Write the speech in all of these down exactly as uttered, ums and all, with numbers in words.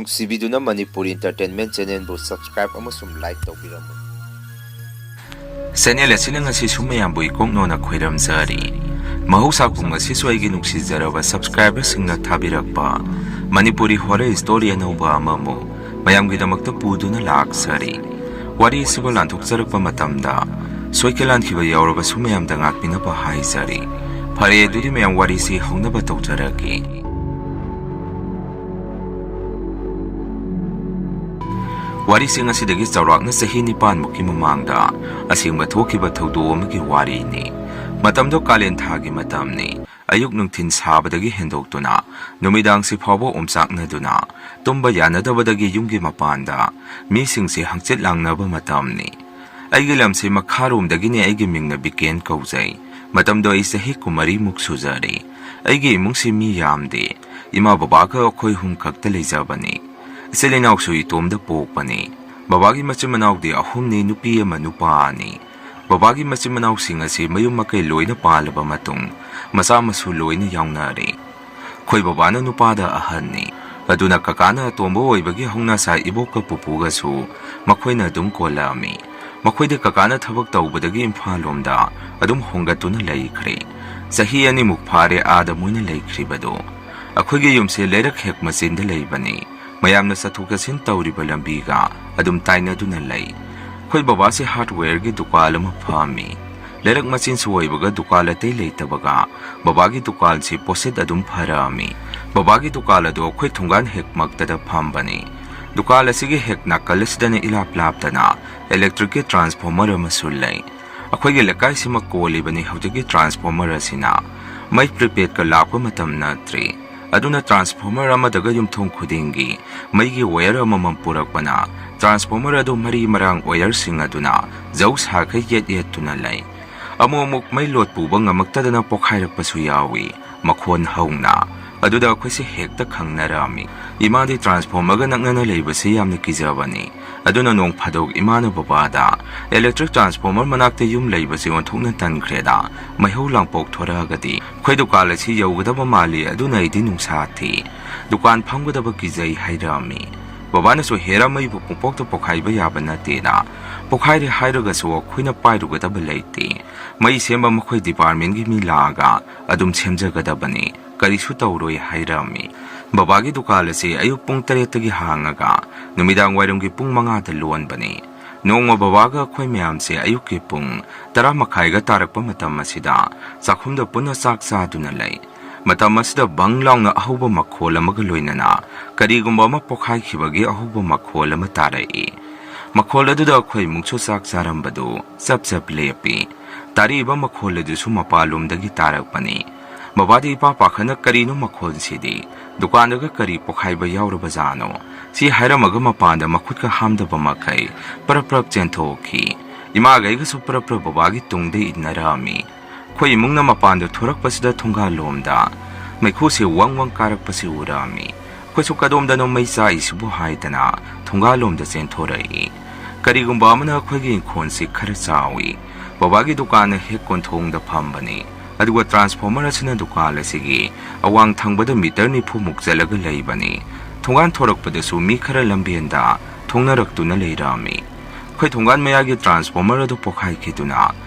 ꯅꯨꯡꯁꯤꯕꯤꯗꯨꯅ Manipuri Entertainment Channelꯕꯨ subscribe ꯑꯃꯁꯨꯡ like ꯇꯧꯕꯤꯔꯝꯃꯨ꯫ Channel ꯑꯁꯤꯅ ꯉꯁꯤꯁꯨ ꯃꯌꯥꯝꯕꯨ ꯏꯀꯣꯛꯅꯣꯅ ꯈꯣꯏꯔꯝꯖꯔꯤ꯫ ꯃꯍꯧꯁꯥ ꯀꯨꯝ ꯑꯁꯤꯁꯨ ꯑꯩꯒꯤ ꯅꯨꯡꯁꯤꯖꯔꯕ subscriberꯁꯤꯡꯅ ꯊꯥꯕꯤꯔꯛꯄ ꯃꯅꯤꯄꯨꯔꯤ horror story ꯑꯅꯧꯕ ꯑꯃꯃꯨꯛ ꯃꯌꯥꯝꯒꯤꯗꯃꯛꯇ ꯄꯨꯗꯨꯅ ꯂꯥꯛꯆꯔꯤ꯫ ꯋꯥꯔꯤ ꯑꯁꯤꯕꯨ ꯂꯥꯟꯊꯣꯛꯆꯔꯛꯄ ꯃꯇꯝꯗ ꯁꯣꯏꯈꯤꯂꯥꯟꯈꯤꯕ ꯌꯥꯎꯔꯕꯁꯨ ꯃꯌꯥꯝꯗ ꯉꯥꯛꯄꯤꯅꯕ ꯍꯥꯏꯖꯔꯤ꯫ ꯐꯔꯦ, ꯑꯗꯨꯗꯤ ꯃꯌꯥꯝ ꯋꯥꯔꯤꯁꯤ ꯍꯧꯅꯕ ꯇꯧꯖꯔꯒꯦ꯫ ꯋꯥꯔꯤꯁꯤꯡ ꯑꯁꯤꯗꯒꯤ ꯆꯥꯎꯔꯥꯛꯅ ꯆꯍꯤ ꯅꯤꯄꯥꯟꯃꯨꯛꯀꯤ ꯃꯃꯥꯡꯗ ꯑꯁꯦꯡꯕ ꯊꯣꯛꯈꯤꯕ ꯊꯧꯗꯣꯛ ꯑꯃꯒꯤ ꯋꯥꯔꯤꯅꯤ꯫ ꯃꯇꯝꯗꯣ ꯀꯥꯂꯦꯟ ꯊꯥꯒꯤ ꯃꯇꯝꯅꯤ꯫ ꯑꯌꯨꯛ ꯅꯨꯡꯊꯤꯟ ꯁꯥꯕꯗꯒꯤ ꯍꯦꯟꯗꯣꯛꯇꯨꯅ ꯅꯨꯃꯤꯗꯥꯡꯁꯤ ꯐꯥꯎꯕ ꯑꯣꯝꯆꯥꯛꯅꯗꯨꯅ ꯇꯨꯝꯕ ꯌꯥꯅꯗꯕꯗꯒꯤ ꯌꯨꯝꯒꯤ ꯃꯄꯥꯟꯗ ꯃꯤꯁꯤꯡꯁꯤ ꯍꯪꯆꯤꯠ ꯂꯥꯡꯅꯕ ꯃꯇꯝꯅꯤ꯫ ꯑꯩꯒꯤ ꯂꯝꯁꯤ ꯃꯈꯥꯔꯣꯝꯗꯒꯤꯅꯤ꯫ ꯑꯩꯒꯤ ꯃꯤꯡꯅ ꯕꯤꯀꯦꯟ ꯀꯧꯖꯩ꯫ ꯃꯇꯝꯗꯣ ꯑꯩ ꯆꯍꯤ ꯀꯨꯟꯃꯔꯤꯃꯨꯛ ꯁꯨꯖꯔꯦ꯫ ꯑꯩꯒꯤ ꯏꯃꯨꯡꯁꯤ ꯃꯤ ꯌꯥꯝꯗꯦ꯫ ꯏꯃꯥ ꯕꯕꯥꯒ ꯑꯩꯈꯣꯏ ꯑꯍꯨꯝ ꯈꯛꯇ ꯂꯩꯖꯕꯅꯤ꯫ ꯏꯆꯤꯜ ꯏꯅꯥꯎꯁꯨ ꯏꯇꯣꯝꯗ ꯄꯣꯛꯄꯅꯤ꯫ ꯕꯕꯥꯒꯤ ꯃꯆꯤꯟ ꯃꯅꯥꯎꯗꯤ ꯑꯍꯨꯝꯅꯤ, ꯅꯨꯄꯤ ꯑꯃ ꯅꯨꯄꯥ ꯑꯅꯤ꯫ ꯕꯕꯥꯒꯤ ꯃꯆꯤꯟ ꯃꯅꯥꯎꯁꯤꯡ ꯑꯁꯤ ꯃꯌꯨꯝ ꯃꯀꯩ ꯂꯣꯏꯅ ꯄꯥꯜꯂꯕ ꯃꯇꯨꯡ ꯃꯆꯥ ꯃꯁꯨ ꯂꯣꯏꯅ ꯌꯥꯎꯅꯔꯦ꯫ ꯑꯩꯈꯣꯏ ꯕꯕꯥꯅ ꯅꯨꯄꯥꯗ ꯑꯍꯟꯅꯤ꯫ ꯑꯗꯨꯅ ꯀꯀꯥꯅ ꯑꯇꯣꯝꯕ ꯑꯣꯏꯕꯒꯤ ꯍꯧꯅꯁꯥ ꯏꯕꯣꯛꯀ ꯄꯨꯄꯨꯒꯁꯨ ꯃꯈꯣꯏꯅ ꯑꯗꯨꯝ ꯀꯣꯜꯂꯛꯑꯝꯃꯤ꯫ ꯃꯈꯣꯏꯗꯤ ꯀꯀꯥꯅ ꯊꯕꯛ ꯇꯧꯕꯗꯒꯤ ꯏꯝꯐꯥꯜ ꯂꯣꯝꯗ ꯑꯗꯨꯝ ꯍꯣꯡꯒꯠꯇꯨꯅ ꯂꯩꯈ꯭ꯔꯦ꯫ ꯆꯍꯤ ꯑꯅꯤꯃꯨꯛ ꯐꯥꯔꯦ ꯑꯥꯗ ꯃꯣꯏꯅ ꯂꯩꯈ꯭ꯔꯤꯕꯗꯣ꯫ ꯑꯩꯈꯣꯏꯒꯤ ꯌꯨꯝꯁꯦ ꯂꯩꯔꯛ ꯍꯦꯛ ꯃꯆꯤꯟꯗ ꯂꯩꯕꯅꯤ꯫ ꯃꯌꯥꯝꯅ ꯆꯠꯊꯣꯛ ꯆꯠꯁꯤꯟ ꯇꯧꯔꯤꯕ ꯂꯝꯕꯤꯒ ꯑꯗꯨꯝ ꯇꯥꯏꯅꯗꯨꯅ ꯂꯩ꯫ ꯑꯩꯈꯣꯏ ꯕꯕꯥꯁꯦ hardwareꯒꯤ ꯗꯨꯀꯥꯟ ꯑꯃ ꯐꯝꯃꯤ꯫ ꯂꯩꯔꯛ ꯃꯆꯤꯟꯁꯨ ꯑꯣꯏꯕꯒ ꯗꯨꯀꯥꯟ ꯑꯇꯩ ꯂꯩꯇꯕꯒ ꯕꯕꯥꯒꯤ ꯗꯨꯀꯥꯟꯁꯤ ꯄꯣꯠꯁꯤꯠ ꯑꯗꯨꯝ ꯐꯔꯛꯑꯝꯃꯤ꯫ ꯕꯕꯥꯒꯤ ꯗꯨꯀꯥꯟ ꯑꯗꯨ ꯑꯩꯈꯣꯏ ꯊꯣꯡꯒꯥꯟ ꯍꯦꯛ ꯃꯛꯇꯗ ꯐꯝꯕꯅꯤ꯫ ꯗꯨꯀꯥꯟ ꯑꯁꯤꯒꯤ ꯍꯦꯛ ꯅꯥꯀꯜ ꯑꯁꯤꯗꯅ ꯏꯂꯥꯞ ꯂꯥꯞꯇꯅ electricꯀꯤ transformer ꯑꯃꯁꯨ ꯂꯩ꯫ ꯑꯩꯈꯣꯏꯒꯤ ꯂꯩꯀꯥꯏꯁꯤꯃꯛ ꯀꯣꯜꯂꯤꯕꯅꯤ ꯍꯧꯖꯤꯛꯀꯤ transformer ꯑꯁꯤꯅ꯫ ꯃꯩ prepaidꯀ ꯂꯥꯛꯄ ꯃꯇꯝ ꯅꯠꯇ꯭ꯔꯤ꯫ ꯑꯗꯨꯅ transformer ꯑꯃꯗꯒ ꯌꯨꯝꯊꯣꯡ ꯈꯨꯗꯤꯡꯒꯤ ꯃꯩꯒꯤ wire ꯑꯃꯃꯝ ꯄꯨꯔꯛꯄꯅ transformer ꯑꯗꯨ ꯃꯔꯤ ꯃꯔꯥꯡ wireꯁꯤꯡ ꯑꯗꯨꯅ ꯖꯧ ꯁꯥꯈꯩ ꯌꯦꯠ ꯌꯦꯠꯇꯨꯅ ꯂꯩ꯫ ꯑꯃꯨꯛ ꯑꯃꯨꯛ ꯃꯩ load ꯄꯨꯕ ꯉꯝꯃꯛꯇꯗꯅ ꯄꯣꯈꯥꯏꯔꯛꯄꯁꯨ ꯌꯥꯎꯏ꯫ ꯃꯈꯣꯟ ꯍꯧꯅ ꯑꯗꯨꯗ ꯑꯩꯈꯣꯏꯁꯦ ꯍꯦꯛꯇ ꯈꯪꯅꯔꯝꯃꯤ꯫ ꯏꯃꯥꯗꯤ transformerꯒ ꯅꯛꯅꯅ ꯂꯩꯕꯁꯤ ꯌꯥꯝꯅ ꯀꯤꯖꯕꯅꯤ꯫ ꯑꯗꯨꯅ ꯅꯣꯡ ꯐꯥꯗꯣꯛ ꯏꯃꯥꯅ ꯕꯕꯥꯗ electric transformer ꯃꯅꯥꯛꯇ ꯌꯨꯝ ꯂꯩꯕꯁꯤ ꯑꯣꯟꯊꯣꯛꯅ ꯇꯟꯈ꯭ꯔꯦꯗ, ꯃꯩꯍꯧ ꯂꯥꯡꯄꯣꯛ ꯊꯣꯔꯛꯑꯒꯗꯤ ꯑꯩꯈꯣꯏ ꯗꯨꯀꯥꯟ ꯑꯁꯤ ꯌꯧꯒꯗꯕ ꯃꯥꯜꯂꯤ, ꯑꯗꯨꯅ ꯑꯩꯗꯤ ꯅꯨꯡꯁꯥ ꯊꯤ, ꯗꯨꯀꯥꯟ ꯐꯝꯒꯗꯕ ꯀꯤꯖꯩ ꯍꯥꯏꯔꯛꯑꯝꯃꯤ꯫ ꯕꯕꯥꯅꯁꯨ ꯍꯦꯔꯥ, ꯃꯩꯕꯨ ꯄꯨꯡꯄꯣꯛꯇ ꯄꯣꯈꯥꯏꯕ ꯌꯥꯕ ꯅꯠꯇꯦꯅ, ꯄꯣꯈꯥꯏꯔꯦ ꯍꯥꯏꯔꯒꯁꯨ ꯑꯩꯈꯣꯏꯅ ꯄꯥꯏꯔꯨꯒꯗꯕ ꯂꯩꯇꯦ꯫ ꯃꯩ ꯁꯦꯝꯕ ꯃꯈꯣꯏ departmentꯀꯤ ꯃꯤ ꯂꯥꯛꯑꯒ ꯑꯗꯨꯝ ꯁꯦꯝꯖꯒꯗꯕꯅꯤ, ꯀꯔꯤꯁꯨ ꯇꯧꯔꯣꯏ ꯍꯥꯏꯔꯝꯃꯤ꯫ ꯕꯕꯥꯒꯤ ꯗꯨꯀꯥꯟ ꯑꯁꯤ ꯑꯌꯨꯛ ꯄꯨꯡ ꯇꯔꯦꯠꯇꯒꯤ ꯍꯥꯡꯉꯒ ꯅꯨꯃꯤꯗꯥꯡ ꯋꯥꯏꯔꯝꯒꯤ ꯄꯨꯡ ꯃꯉꯥꯗ ꯂꯣꯟꯕꯅꯤ꯫ ꯅꯣꯡꯃ ꯕꯕꯥꯒ ꯑꯩꯈꯣꯏ ꯃꯌꯥꯝꯁꯦ ꯑꯌꯨꯛꯀꯤ ꯄꯨꯡ ꯇꯔꯥ ꯃꯈꯥꯏꯒ ꯇꯥꯔꯛꯄ ꯃꯇꯝ ꯑꯁꯤꯗ ꯆꯥꯛꯈꯨꯝꯗ ꯄꯨꯟꯅ ꯆꯥꯛ ꯆꯥꯗꯨꯅ ꯂꯩ꯫ ꯃꯇꯝ ꯑꯁꯤꯗ ꯕꯪ ꯂꯥꯎꯅ ꯑꯍꯧꯕ ꯃꯈꯣꯜ ꯑꯃꯒ ꯂꯣꯏꯅꯅ ꯀꯔꯤꯒꯨꯝꯕ ꯑꯃ ꯄꯣꯈꯥꯏꯈꯤꯕꯒꯤ ꯑꯍꯧꯕ ꯃꯈꯣꯜ ꯑꯃ ꯇꯥꯔꯛꯏ꯫ ꯃꯈꯣꯜ ꯑꯗꯨꯗ ꯑꯩꯈꯣꯏ ꯏꯃꯨꯡꯁꯨ ꯆꯥꯛ ꯆꯥꯔꯝꯕꯗꯨ ꯆꯞ ꯆꯞ ꯂꯦꯞꯄꯤ꯫ ꯇꯥꯔꯛꯏꯕ ꯃꯈꯣꯜ ꯑꯗꯨꯁꯨ ꯃꯄꯥꯟꯂꯣꯝꯗꯒꯤ ꯇꯥꯔꯛꯄꯅꯤ꯫ ꯕꯕꯥꯗꯤ ꯏꯄꯥ ꯄꯥꯈꯠꯅ, "ꯀꯔꯤꯅꯣ ꯃꯈꯣꯜꯁꯤꯗꯤ? ꯗꯨꯀꯥꯟꯗꯒ ꯀꯔꯤ ꯄꯣꯈꯥꯏꯕ ꯌꯥꯎꯔꯕꯖꯥꯠꯅꯣ?" ꯁꯤ ꯍꯥꯏꯔꯝꯃꯒ ꯃꯄꯥꯟꯗ ꯃꯈꯨꯠꯀ ꯍꯥꯝꯗꯕ ꯃꯈꯩ ꯄꯔꯞ ꯄꯔꯞ ꯆꯦꯟꯊꯣꯛꯈꯤ꯫ ꯏꯃꯥꯒ ꯑꯩꯒꯁꯨ ꯄꯔꯞ ꯄꯔꯞ ꯕꯕꯥꯒꯤ ꯇꯨꯡꯗ ꯏꯟꯅꯔꯛꯑꯝꯃꯤ꯫ ꯑꯩꯈꯣꯏ ꯏꯃꯨꯡꯅ ꯃꯄꯥꯟꯗ ꯊꯣꯔꯛꯄꯁꯤꯗ ꯊꯣꯡꯒꯥꯜꯂꯣꯝꯗ ꯃꯩꯈꯨꯁꯦ ꯋꯪ ꯋꯪ ꯀꯥꯔꯛꯄꯁꯤ ꯎꯔꯛꯑꯝꯃꯤ꯫ ꯑꯩꯈꯣꯏꯁꯨ "ꯀꯗꯣꯝꯗꯅꯣ ꯃꯩ ꯆꯥꯛꯏꯁꯤꯕꯨ?" ꯍꯥꯏꯗꯅ ꯊꯣꯡꯒꯥꯜꯂꯣꯝꯗ ꯆꯦꯟꯊꯣꯔꯛꯏ꯫ ꯀꯔꯤꯒꯨꯝꯕ ꯑꯃꯅ ꯑꯩꯈꯣꯏꯒꯤ ꯏꯪꯈꯣꯜꯁꯤ ꯈꯔ ꯆꯥꯎꯏ꯫ ꯕꯕꯥꯒꯤ ꯗꯨꯀꯥꯟꯅ ꯍꯦꯛ ꯀꯣꯟꯊꯣꯡꯗ ꯐꯝꯕꯅꯤ, ꯑꯗꯨꯒ transformer ꯑꯁꯤꯅ ꯗꯨꯀꯥꯟ ꯑꯁꯤꯒꯤ ꯑꯋꯥꯡ ꯊꯪꯕꯗ meter ꯅꯤꯐꯨꯃꯨꯛ ꯆꯠꯂꯒ ꯂꯩꯕꯅꯤ꯫ ꯊꯣꯡꯒꯥꯟ ꯊꯣꯔꯛꯄꯗꯁꯨ ꯃꯤ ꯈꯔ ꯂꯝꯕꯦꯟꯗ ꯊꯣꯡꯅꯔꯛꯇꯨꯅ ꯂꯩꯔꯝꯃꯤ꯫ ꯑꯩꯈꯣꯏ ꯊꯣꯡꯒꯥꯟ ꯃꯌꯥꯒꯤ transformer ꯑꯗꯨ ꯄꯣꯈꯥꯏꯈꯤꯗꯨꯅ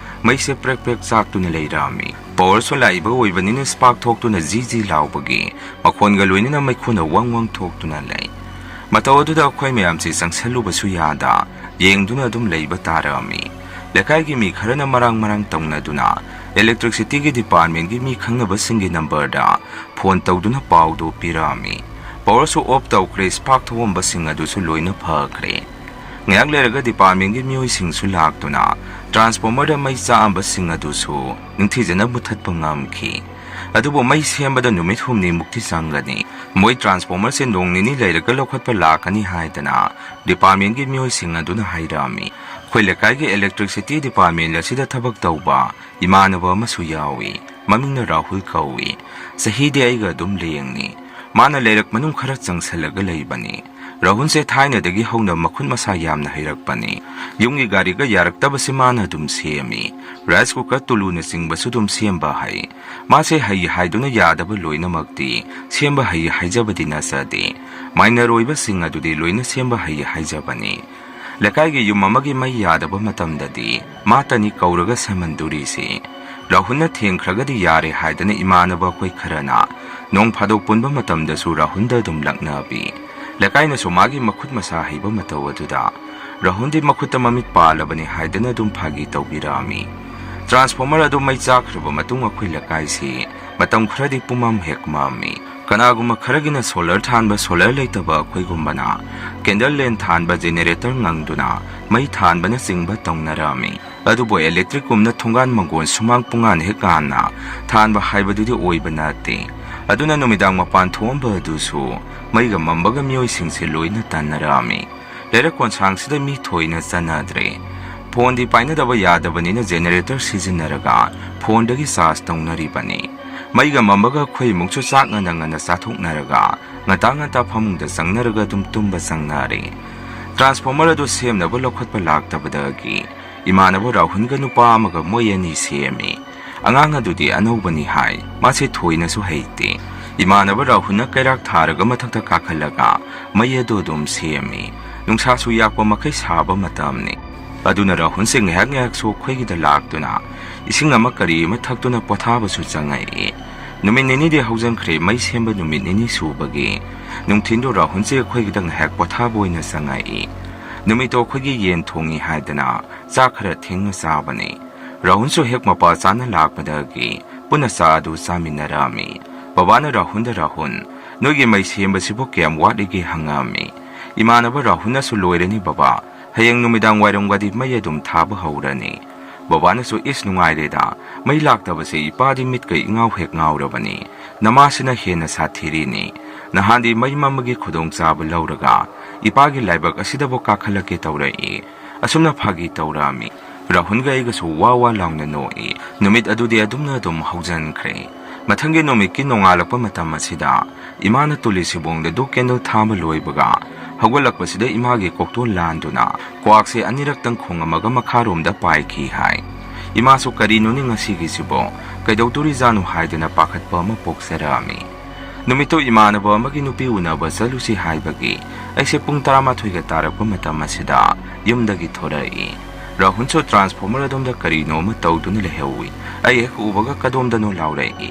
ꯃꯩꯁꯦ ꯄ꯭ꯔꯦꯛ ꯄ꯭ꯔꯦꯛ ꯆꯥꯛꯇꯨꯅ ꯂꯩꯔꯝꯃꯤ꯫ Powerꯁꯨ ꯂꯥꯛꯏꯕ ꯑꯣꯏꯕꯅꯤꯅ spark ꯊꯣꯛꯇꯨꯅ ꯖꯤ ꯖꯤ ꯂꯥꯎꯕꯒꯤ ꯃꯈꯣꯟꯒ ꯂꯣꯏꯅꯅ ꯃꯩꯈꯨꯅ ꯋꯪ ꯋꯪ ꯊꯣꯛꯇꯨꯅ ꯂꯩ꯫ ꯃꯇꯧ ꯑꯗꯨꯗ ꯑꯩꯈꯣꯏ ꯃꯌꯥꯝꯁꯤ ꯆꯪꯁꯜꯂꯨꯕꯁꯨ ꯌꯥꯗ ꯌꯦꯡꯗꯨꯅ ꯑꯗꯨꯝ ꯂꯩꯕ ꯇꯥꯔꯛꯑꯝꯃꯤ꯫ ꯂꯩꯀꯥꯏꯒꯤ ꯃꯤ ꯈꯔꯅ ꯃꯔꯥꯡ ꯃꯔꯥꯡ ꯇꯧꯅꯗꯨꯅ electricityꯒꯤ departmentꯒꯤ ꯃꯤ ꯈꯪꯅꯕꯁꯤꯡꯒꯤ numberꯗ phone ꯇꯧꯗꯨꯅ ꯄꯥꯎꯗꯨ ꯄꯤꯔꯛꯑꯝꯃꯤ꯫ Powerꯁꯨ off ꯇꯧꯈ꯭ꯔꯦ, spark ꯊꯣꯛꯑꯝꯕꯁꯤꯡ ꯑꯗꯨꯁꯨ ꯂꯣꯏꯅ ꯐꯈ꯭ꯔꯦ꯫ ꯉꯥꯏꯍꯥꯛ ꯂꯩꯔꯒ departmentꯒꯤ ꯃꯤꯑꯣꯏꯁꯤꯡꯁꯨ ꯂꯥꯛꯇꯨꯅ transformerꯗ ꯃꯩ ꯆꯥꯛꯑꯝꯕꯁꯤꯡ ꯑꯗꯨꯁꯨ ꯅꯤꯡꯊꯤꯖꯅ ꯃꯨꯊꯠꯄ ꯉꯝꯈꯤ꯫ ꯑꯗꯨꯕꯨ ꯃꯩ ꯁꯦꯝꯕꯗ ꯅꯨꯃꯤꯠ ꯍꯨꯝꯅꯤꯃꯨꯛꯇꯤ ꯆꯪꯒꯅꯤ꯫ ꯃꯣꯏ transformerꯁꯦ ꯅꯣꯡ ꯅꯤꯅꯤ ꯂꯩꯔꯒ ꯂꯧꯈꯠꯄ ꯂꯥꯛꯀꯅꯤ ꯍꯥꯏꯗꯅ departmentꯒꯤ ꯃꯤꯑꯣꯏꯁꯤꯡ ꯑꯗꯨꯅ ꯍꯥꯏꯔꯛꯑꯝꯃꯤ꯫ ꯑꯩꯈꯣꯏ ꯂꯩꯀꯥꯏꯒꯤ electricity department ꯑꯁꯤꯗ ꯊꯕꯛ ꯇꯧꯕ ꯏꯃꯥꯟꯅꯕ ꯑꯃꯁꯨ ꯌꯥꯎꯏ꯫ ꯃꯃꯤꯡꯅ ꯔꯥꯍꯨꯜ ꯀꯧꯏ꯫ ꯆꯍꯤꯗꯤ ꯑꯩꯒ ꯑꯗꯨꯝ ꯂꯦꯡꯅꯤ꯫ ꯃꯥꯅ ꯂꯩꯔꯛ ꯃꯅꯨꯡ ꯈꯔ ꯆꯪꯁꯜꯂꯒ ꯂꯩꯕꯅꯤ꯫ ꯔꯥꯍꯨꯜꯁꯦ ꯊꯥꯏꯅꯗꯒꯤ ꯍꯧꯅ ꯃꯈꯨꯠ ꯃꯁꯥ ꯌꯥꯝꯅ ꯍꯩꯔꯛꯄꯅꯤ꯫ ꯌꯨꯝꯒꯤ ꯒꯥꯔꯤꯒ ꯌꯥꯔꯛꯇꯕꯁꯤ ꯃꯥꯅ ꯑꯗꯨꯝ ꯁꯦꯝꯃꯤ꯫ ꯔꯥꯏꯁ ꯀꯨꯀꯔ, ꯇꯨꯂꯨꯅꯆꯤꯡꯕꯁꯨ ꯑꯗꯨꯝ ꯁꯦꯝꯕ ꯍꯩ꯫ ꯃꯥꯁꯦ ꯍꯩ ꯍꯥꯏꯗꯨꯅ ꯌꯥꯗꯕ ꯂꯣꯏꯅꯃꯛꯇꯤ ꯁꯦꯝꯕ ꯍꯩ ꯍꯥꯏꯖꯕꯗꯤ ꯅꯠꯆꯗꯦ꯫ ꯃꯥꯏꯅꯔ ꯑꯣꯏꯕꯁꯤꯡ ꯑꯗꯨꯗꯤ ꯂꯣꯏꯅ ꯁꯦꯝꯕ ꯍꯩ ꯍꯥꯏꯖꯕꯅꯤ꯫ ꯂꯩꯀꯥꯏꯒꯤ ꯌꯨꯝ ꯑꯃꯒꯤ ꯃꯩ ꯌꯥꯗꯕ ꯃꯇꯝꯗꯗꯤ ꯃꯥꯇꯅꯤ ꯀꯧꯔꯒ ꯁꯦꯝꯍꯟꯗꯣꯔꯤꯁꯤ꯫ ꯔꯥꯍꯨꯜꯅ ꯊꯦꯡꯈ꯭ꯔꯒꯗꯤ ꯌꯥꯔꯦ ꯍꯥꯏꯗꯅ ꯏꯃꯥꯟꯅꯕ ꯑꯩꯈꯣꯏ ꯈꯔꯅ ꯅꯣꯡ ꯐꯥꯗꯣꯛ ꯄꯨꯟꯕ ꯃꯇꯝꯗꯁꯨ ꯔꯥꯍꯨꯜꯗ ꯑꯗꯨꯝ ꯂꯛꯅꯕꯤ꯫ ꯂꯩꯀꯥꯏꯅꯁꯨ ꯃꯥꯒꯤ ꯃꯈꯨꯠ ꯃꯁꯥ ꯍꯩꯕ ꯃꯇꯧ ꯑꯗꯨꯗ ꯔꯥꯍꯨꯜꯗꯤ ꯃꯈꯨꯠꯇ ꯃꯃꯤꯠ ꯄꯥꯜꯂꯕꯅꯤ ꯍꯥꯏꯗꯅ ꯑꯗꯨꯝ ꯐꯥꯒꯤ ꯇꯧꯕꯤꯔꯛꯑꯝꯃꯤ꯫ ꯇ꯭ꯔꯥꯟꯁꯐꯣꯔꯃꯔ ꯑꯗꯨ ꯃꯩ ꯆꯥꯛꯈ꯭ꯔꯕ ꯃꯇꯨꯡ ꯑꯩꯈꯣꯏ ꯂꯩꯀꯥꯏꯁꯤ ꯃꯇꯝ ꯈꯔꯗꯤ ꯄꯨꯝꯃꯝ ꯍꯦꯛ ꯃꯝꯃꯤ꯫ ꯀꯅꯥꯒꯨꯝꯕ ꯈꯔꯒꯤꯅ ꯁꯣꯂꯔ ꯊꯥꯟꯕ, ꯁꯣꯂꯔ ꯂꯩꯇꯕ ꯑꯩꯈꯣꯏꯒꯨꯝꯕꯅ ꯀꯦꯟꯗꯜ ꯂꯦꯟ ꯊꯥꯟꯕ, ꯖꯦꯅꯦꯔꯦꯇꯔ ꯉꯪꯗꯨꯅ ꯃꯩ ꯊꯥꯟꯕꯅꯆꯤꯡꯕ ꯇꯧꯅꯔꯝꯃꯤ꯫ ꯑꯗꯨꯕꯨ ꯏꯂꯦꯛꯇ꯭ꯔꯤꯛꯀꯨꯝꯅ ꯊꯣꯡꯒꯥꯟ ꯃꯪꯒꯣꯜ ꯁꯨꯃꯥꯡ ꯄꯨꯡꯉꯥꯟ ꯍꯦꯛ ꯉꯥꯟꯅ ꯊꯥꯟꯕ ꯍꯥꯏꯕꯗꯨꯗꯤ ꯑꯣꯏꯕ ꯅꯠꯇꯦ꯫ ꯑꯗꯨꯅ ꯅꯨꯃꯤꯗꯥꯡ ꯃꯄꯥꯟ ꯊꯣꯛꯑꯝꯕ ꯑꯗꯨꯁꯨ ꯃꯩꯒ ꯃꯝꯕꯒ ꯃꯤꯑꯣꯏꯁꯤꯡꯁꯦ ꯂꯣꯏꯅ ꯇꯟꯅꯔꯛꯑꯝꯃꯤ꯫ ꯂꯩꯔꯛ ꯀꯣꯟꯁꯥꯡꯁꯤꯗ ꯃꯤ ꯊꯣꯏꯅ ꯆꯠꯅꯗ꯭ꯔꯦ꯫ ꯐꯣꯟꯗꯤ ꯄꯥꯏꯅꯗꯕ ꯌꯥꯗꯕꯅꯤꯅ ꯖꯦꯅꯦꯔꯦꯇꯔ ꯁꯤꯖꯤꯟꯅꯔꯒ ꯐꯣꯟꯗꯒꯤ ꯆꯥꯔꯖ ꯇꯧꯅꯔꯤꯕꯅꯤ꯫ ꯃꯩꯒ ꯃꯝꯕꯒ ꯑꯩꯈꯣꯏ ꯏꯃꯨꯡꯁꯨ ꯆꯥꯛ ꯉꯟꯅ ꯉꯟꯅ ꯆꯥꯊꯣꯛꯅꯔꯒ ꯉꯟꯇꯥ ꯉꯟꯇꯥ ꯐꯃꯨꯡꯗ ꯆꯪꯅꯔꯒ ꯑꯗꯨꯝ ꯇꯨꯝꯕ ꯆꯪꯅꯔꯦ꯫ ꯇ꯭ꯔꯥꯟꯁꯐꯣꯔꯃꯔ ꯑꯗꯨ ꯁꯦꯝꯅꯕ ꯂꯧꯈꯠꯄ ꯂꯥꯛꯇꯕꯗꯒꯤ ꯏꯃꯥꯟꯅꯕ ꯔꯥꯍꯨꯜꯒ ꯅꯨꯄꯥ ꯑꯃꯒ ꯃꯣꯏ ꯑꯅꯤ ꯁꯦꯝꯃꯤ꯫ ꯑꯉꯥꯡ ꯑꯗꯨꯗꯤ ꯑꯅꯧꯕꯅꯤ ꯍꯥꯏ, ꯃꯥꯁꯦ ꯊꯣꯏꯅꯁꯨ ꯍꯩꯇꯦ꯫ ꯏꯃꯥꯟꯅꯕ ꯔꯥꯍꯨꯜꯅ ꯀꯩꯔꯥꯛ ꯊꯥꯔꯒ ꯃꯊꯛꯇ ꯀꯥꯈꯠꯂꯒ ꯃꯩ ꯑꯗꯨ ꯑꯗꯨꯝ ꯁꯦꯝꯃꯤ꯫ ꯅꯨꯡꯁꯥꯁꯨ ꯌꯥꯛꯄ ꯃꯈꯩ ꯁꯥꯕ ꯃꯇꯝꯅꯤ꯫ ꯑꯗꯨꯅ ꯔꯥꯍꯨꯜꯁꯦ ꯉꯥꯏꯍꯥꯛ ꯉꯥꯏꯍꯥꯛꯁꯨ ꯑꯩꯈꯣꯏꯒꯤꯗ ꯂꯥꯛꯇꯨꯅ ꯏꯁꯤꯡ ꯑꯃ ꯀꯔꯤ ꯑꯃ ꯊꯛꯇꯨꯅ ꯄꯣꯊꯥꯕꯁꯨ ꯆꯪꯉꯛꯏ꯫ ꯅꯨꯃꯤꯠ ꯅꯤꯅꯤꯗꯤ ꯍꯧꯖꯤꯟꯈ꯭ꯔꯦ ꯃꯩ ꯁꯦꯝꯕ ꯅꯨꯃꯤꯠ ꯅꯤꯅꯤ ꯁꯨꯕꯒꯤ꯫ ꯅꯨꯡꯊꯤꯟꯗꯣ ꯔꯥꯍꯨꯜꯁꯦ ꯑꯩꯈꯣꯏꯒꯤꯗ ꯉꯥꯏꯍꯥꯛ ꯄꯣꯊꯥꯕ ꯑꯣꯏꯅ ꯆꯪꯉꯛꯏ꯫ ꯅꯨꯃꯤꯠꯇꯣ ꯑꯩꯈꯣꯏꯒꯤ ꯌꯦꯟ ꯊꯣꯡꯉꯤ ꯍꯥꯏꯗꯅ ꯆꯥꯛ ꯈꯔ ꯊꯦꯡꯅ ꯆꯥꯕꯅꯤ꯫ ꯔꯥꯍꯨꯜꯁꯨ ꯍꯦꯛ ꯃꯄꯥ ꯆꯥꯅ ꯂꯥꯛꯄꯗꯒꯤ ꯄꯨꯟꯅ ꯆꯥ ꯑꯗꯨ ꯆꯥꯃꯤꯟꯅꯔꯛꯑꯝꯃꯤ꯫ ꯕꯕꯥꯅ ꯔꯥꯍꯨꯜꯗ, "ꯔꯥꯍꯨꯜ, ꯅꯣꯏꯒꯤ ꯃꯩ ꯁꯦꯝꯕꯁꯤꯕꯨ ꯀꯌꯥꯝ ꯋꯥꯠꯂꯤꯒꯦ?" ꯍꯪꯉꯛꯑꯝꯃꯤ꯫ ꯏꯃꯥꯟꯅꯕ ꯔꯥꯍꯨꯜꯅꯁꯨ, "ꯂꯣꯏꯔꯅꯤ ꯕꯕꯥ, ꯍꯌꯦꯡ ꯅꯨꯃꯤꯗꯥꯡ ꯋꯥꯏꯔꯝꯒꯗꯤ ꯃꯩ ꯑꯗꯨꯝ ꯊꯥꯕ ꯍꯧꯔꯅꯤ"꯫ ꯕꯕꯥꯅꯁꯨ, "ꯏꯁ, ꯅꯨꯡꯉꯥꯏꯔꯦꯗ, ꯃꯩ ꯂꯥꯛꯇꯕꯁꯦ ꯏꯄꯥꯗꯤ ꯃꯤꯠꯀ ꯏꯉꯥꯎ ꯍꯦꯛ ꯉꯥꯎꯔꯕꯅꯤ꯫ ꯅꯃꯥꯁꯤꯅ ꯍꯦꯟꯅ ꯁꯥꯊꯤꯔꯤꯅꯤ꯫ ꯅꯍꯥꯟꯗꯤ ꯃꯩ ꯃꯝꯕꯒꯤ ꯈꯨꯗꯣꯡꯆꯥꯕ ꯂꯧꯔꯒ ꯏꯄꯥꯒꯤ ꯂꯥꯏꯕꯛ ꯑꯁꯤꯗꯕꯨ ꯀꯥꯈꯠꯂꯛꯀꯦ ꯇꯧꯔꯛꯏ꯫ ꯑꯁꯨꯝꯅ ꯐꯥꯒꯤ ꯇꯧꯔꯛꯑꯝꯃꯤ"꯫ ꯔꯥꯍꯨꯜꯒ ꯑꯩꯒꯁꯨ ꯋꯥ ꯋꯥ ꯂꯥꯎꯅ ꯅꯣꯛꯏ꯫ ꯅꯨꯃꯤꯠ ꯑꯗꯨꯗꯤ ꯑꯗꯨꯝꯅ ꯑꯗꯨꯝ ꯍꯧꯖꯤꯟꯈ꯭ꯔꯦ꯫ ꯃꯊꯪꯒꯤ ꯅꯨꯃꯤꯠꯀꯤ ꯅꯣꯡꯉꯥꯜꯂꯛꯄ ꯃꯇꯝ ꯑꯁꯤꯗ ꯏꯃꯥꯅ ꯇꯨꯂꯤ ꯁꯤꯕꯣꯡꯗ ꯙꯨꯞ ꯀꯦꯟꯗꯜ ꯊꯥꯕ ꯂꯣꯏꯕꯒ ꯍꯧꯒꯠꯂꯛꯄꯁꯤꯗ ꯏꯃꯥꯒꯤ ꯀꯣꯛꯇꯣꯟ ꯂꯥꯟꯗꯨꯅ ꯀ꯭ꯋꯥꯛꯁꯦ ꯑꯅꯤꯔꯛꯇꯪ ꯈꯣꯡꯉꯝꯃꯒ ꯃꯈꯥꯔꯣꯝꯗ ꯄꯥꯏꯈꯤ ꯍꯥꯏ꯫ ꯏꯃꯥꯁꯨ "ꯀꯔꯤꯅꯣꯅꯦ ꯉꯁꯤꯒꯤꯁꯤꯕꯣ? ꯀꯩꯗꯧꯗꯣꯔꯤꯖꯥꯠꯅꯣ?" ꯍꯥꯏꯗꯅ ꯄꯥꯈꯠꯄ ꯑꯃ ꯄꯣꯛꯆꯔꯛꯑꯝꯃꯤ꯫ ꯅꯨꯃꯤꯠꯇꯨ ꯏꯃꯥꯟꯅꯕ ꯑꯃꯒꯤ ꯅꯨꯄꯤ ꯎꯅꯕ ꯆꯠꯂꯨꯁꯤ ꯍꯥꯏꯕꯒꯤ ꯑꯩꯁꯦ ꯄꯨꯡ ꯇꯔꯥꯃꯥꯊꯣꯏꯒ ꯇꯥꯔꯛꯄ ꯃꯇꯝ ꯑꯁꯤꯗ ꯌꯨꯝꯗꯒꯤ ꯊꯣꯔꯛꯏ꯫ ꯔꯥꯍꯨꯜꯁꯨ ꯇ꯭ꯔꯥꯟꯁꯐꯣꯔꯃꯔ ꯑꯗꯣꯝꯗ ꯀꯔꯤꯅꯣ ꯑꯃ ꯇꯧꯗꯨꯅ ꯂꯩꯍꯧꯏ꯫ ꯑꯩ ꯍꯦꯛ ꯎꯕꯒ "ꯀꯗꯣꯝꯗꯅꯣ?" ꯂꯥꯎꯔꯛꯏ꯫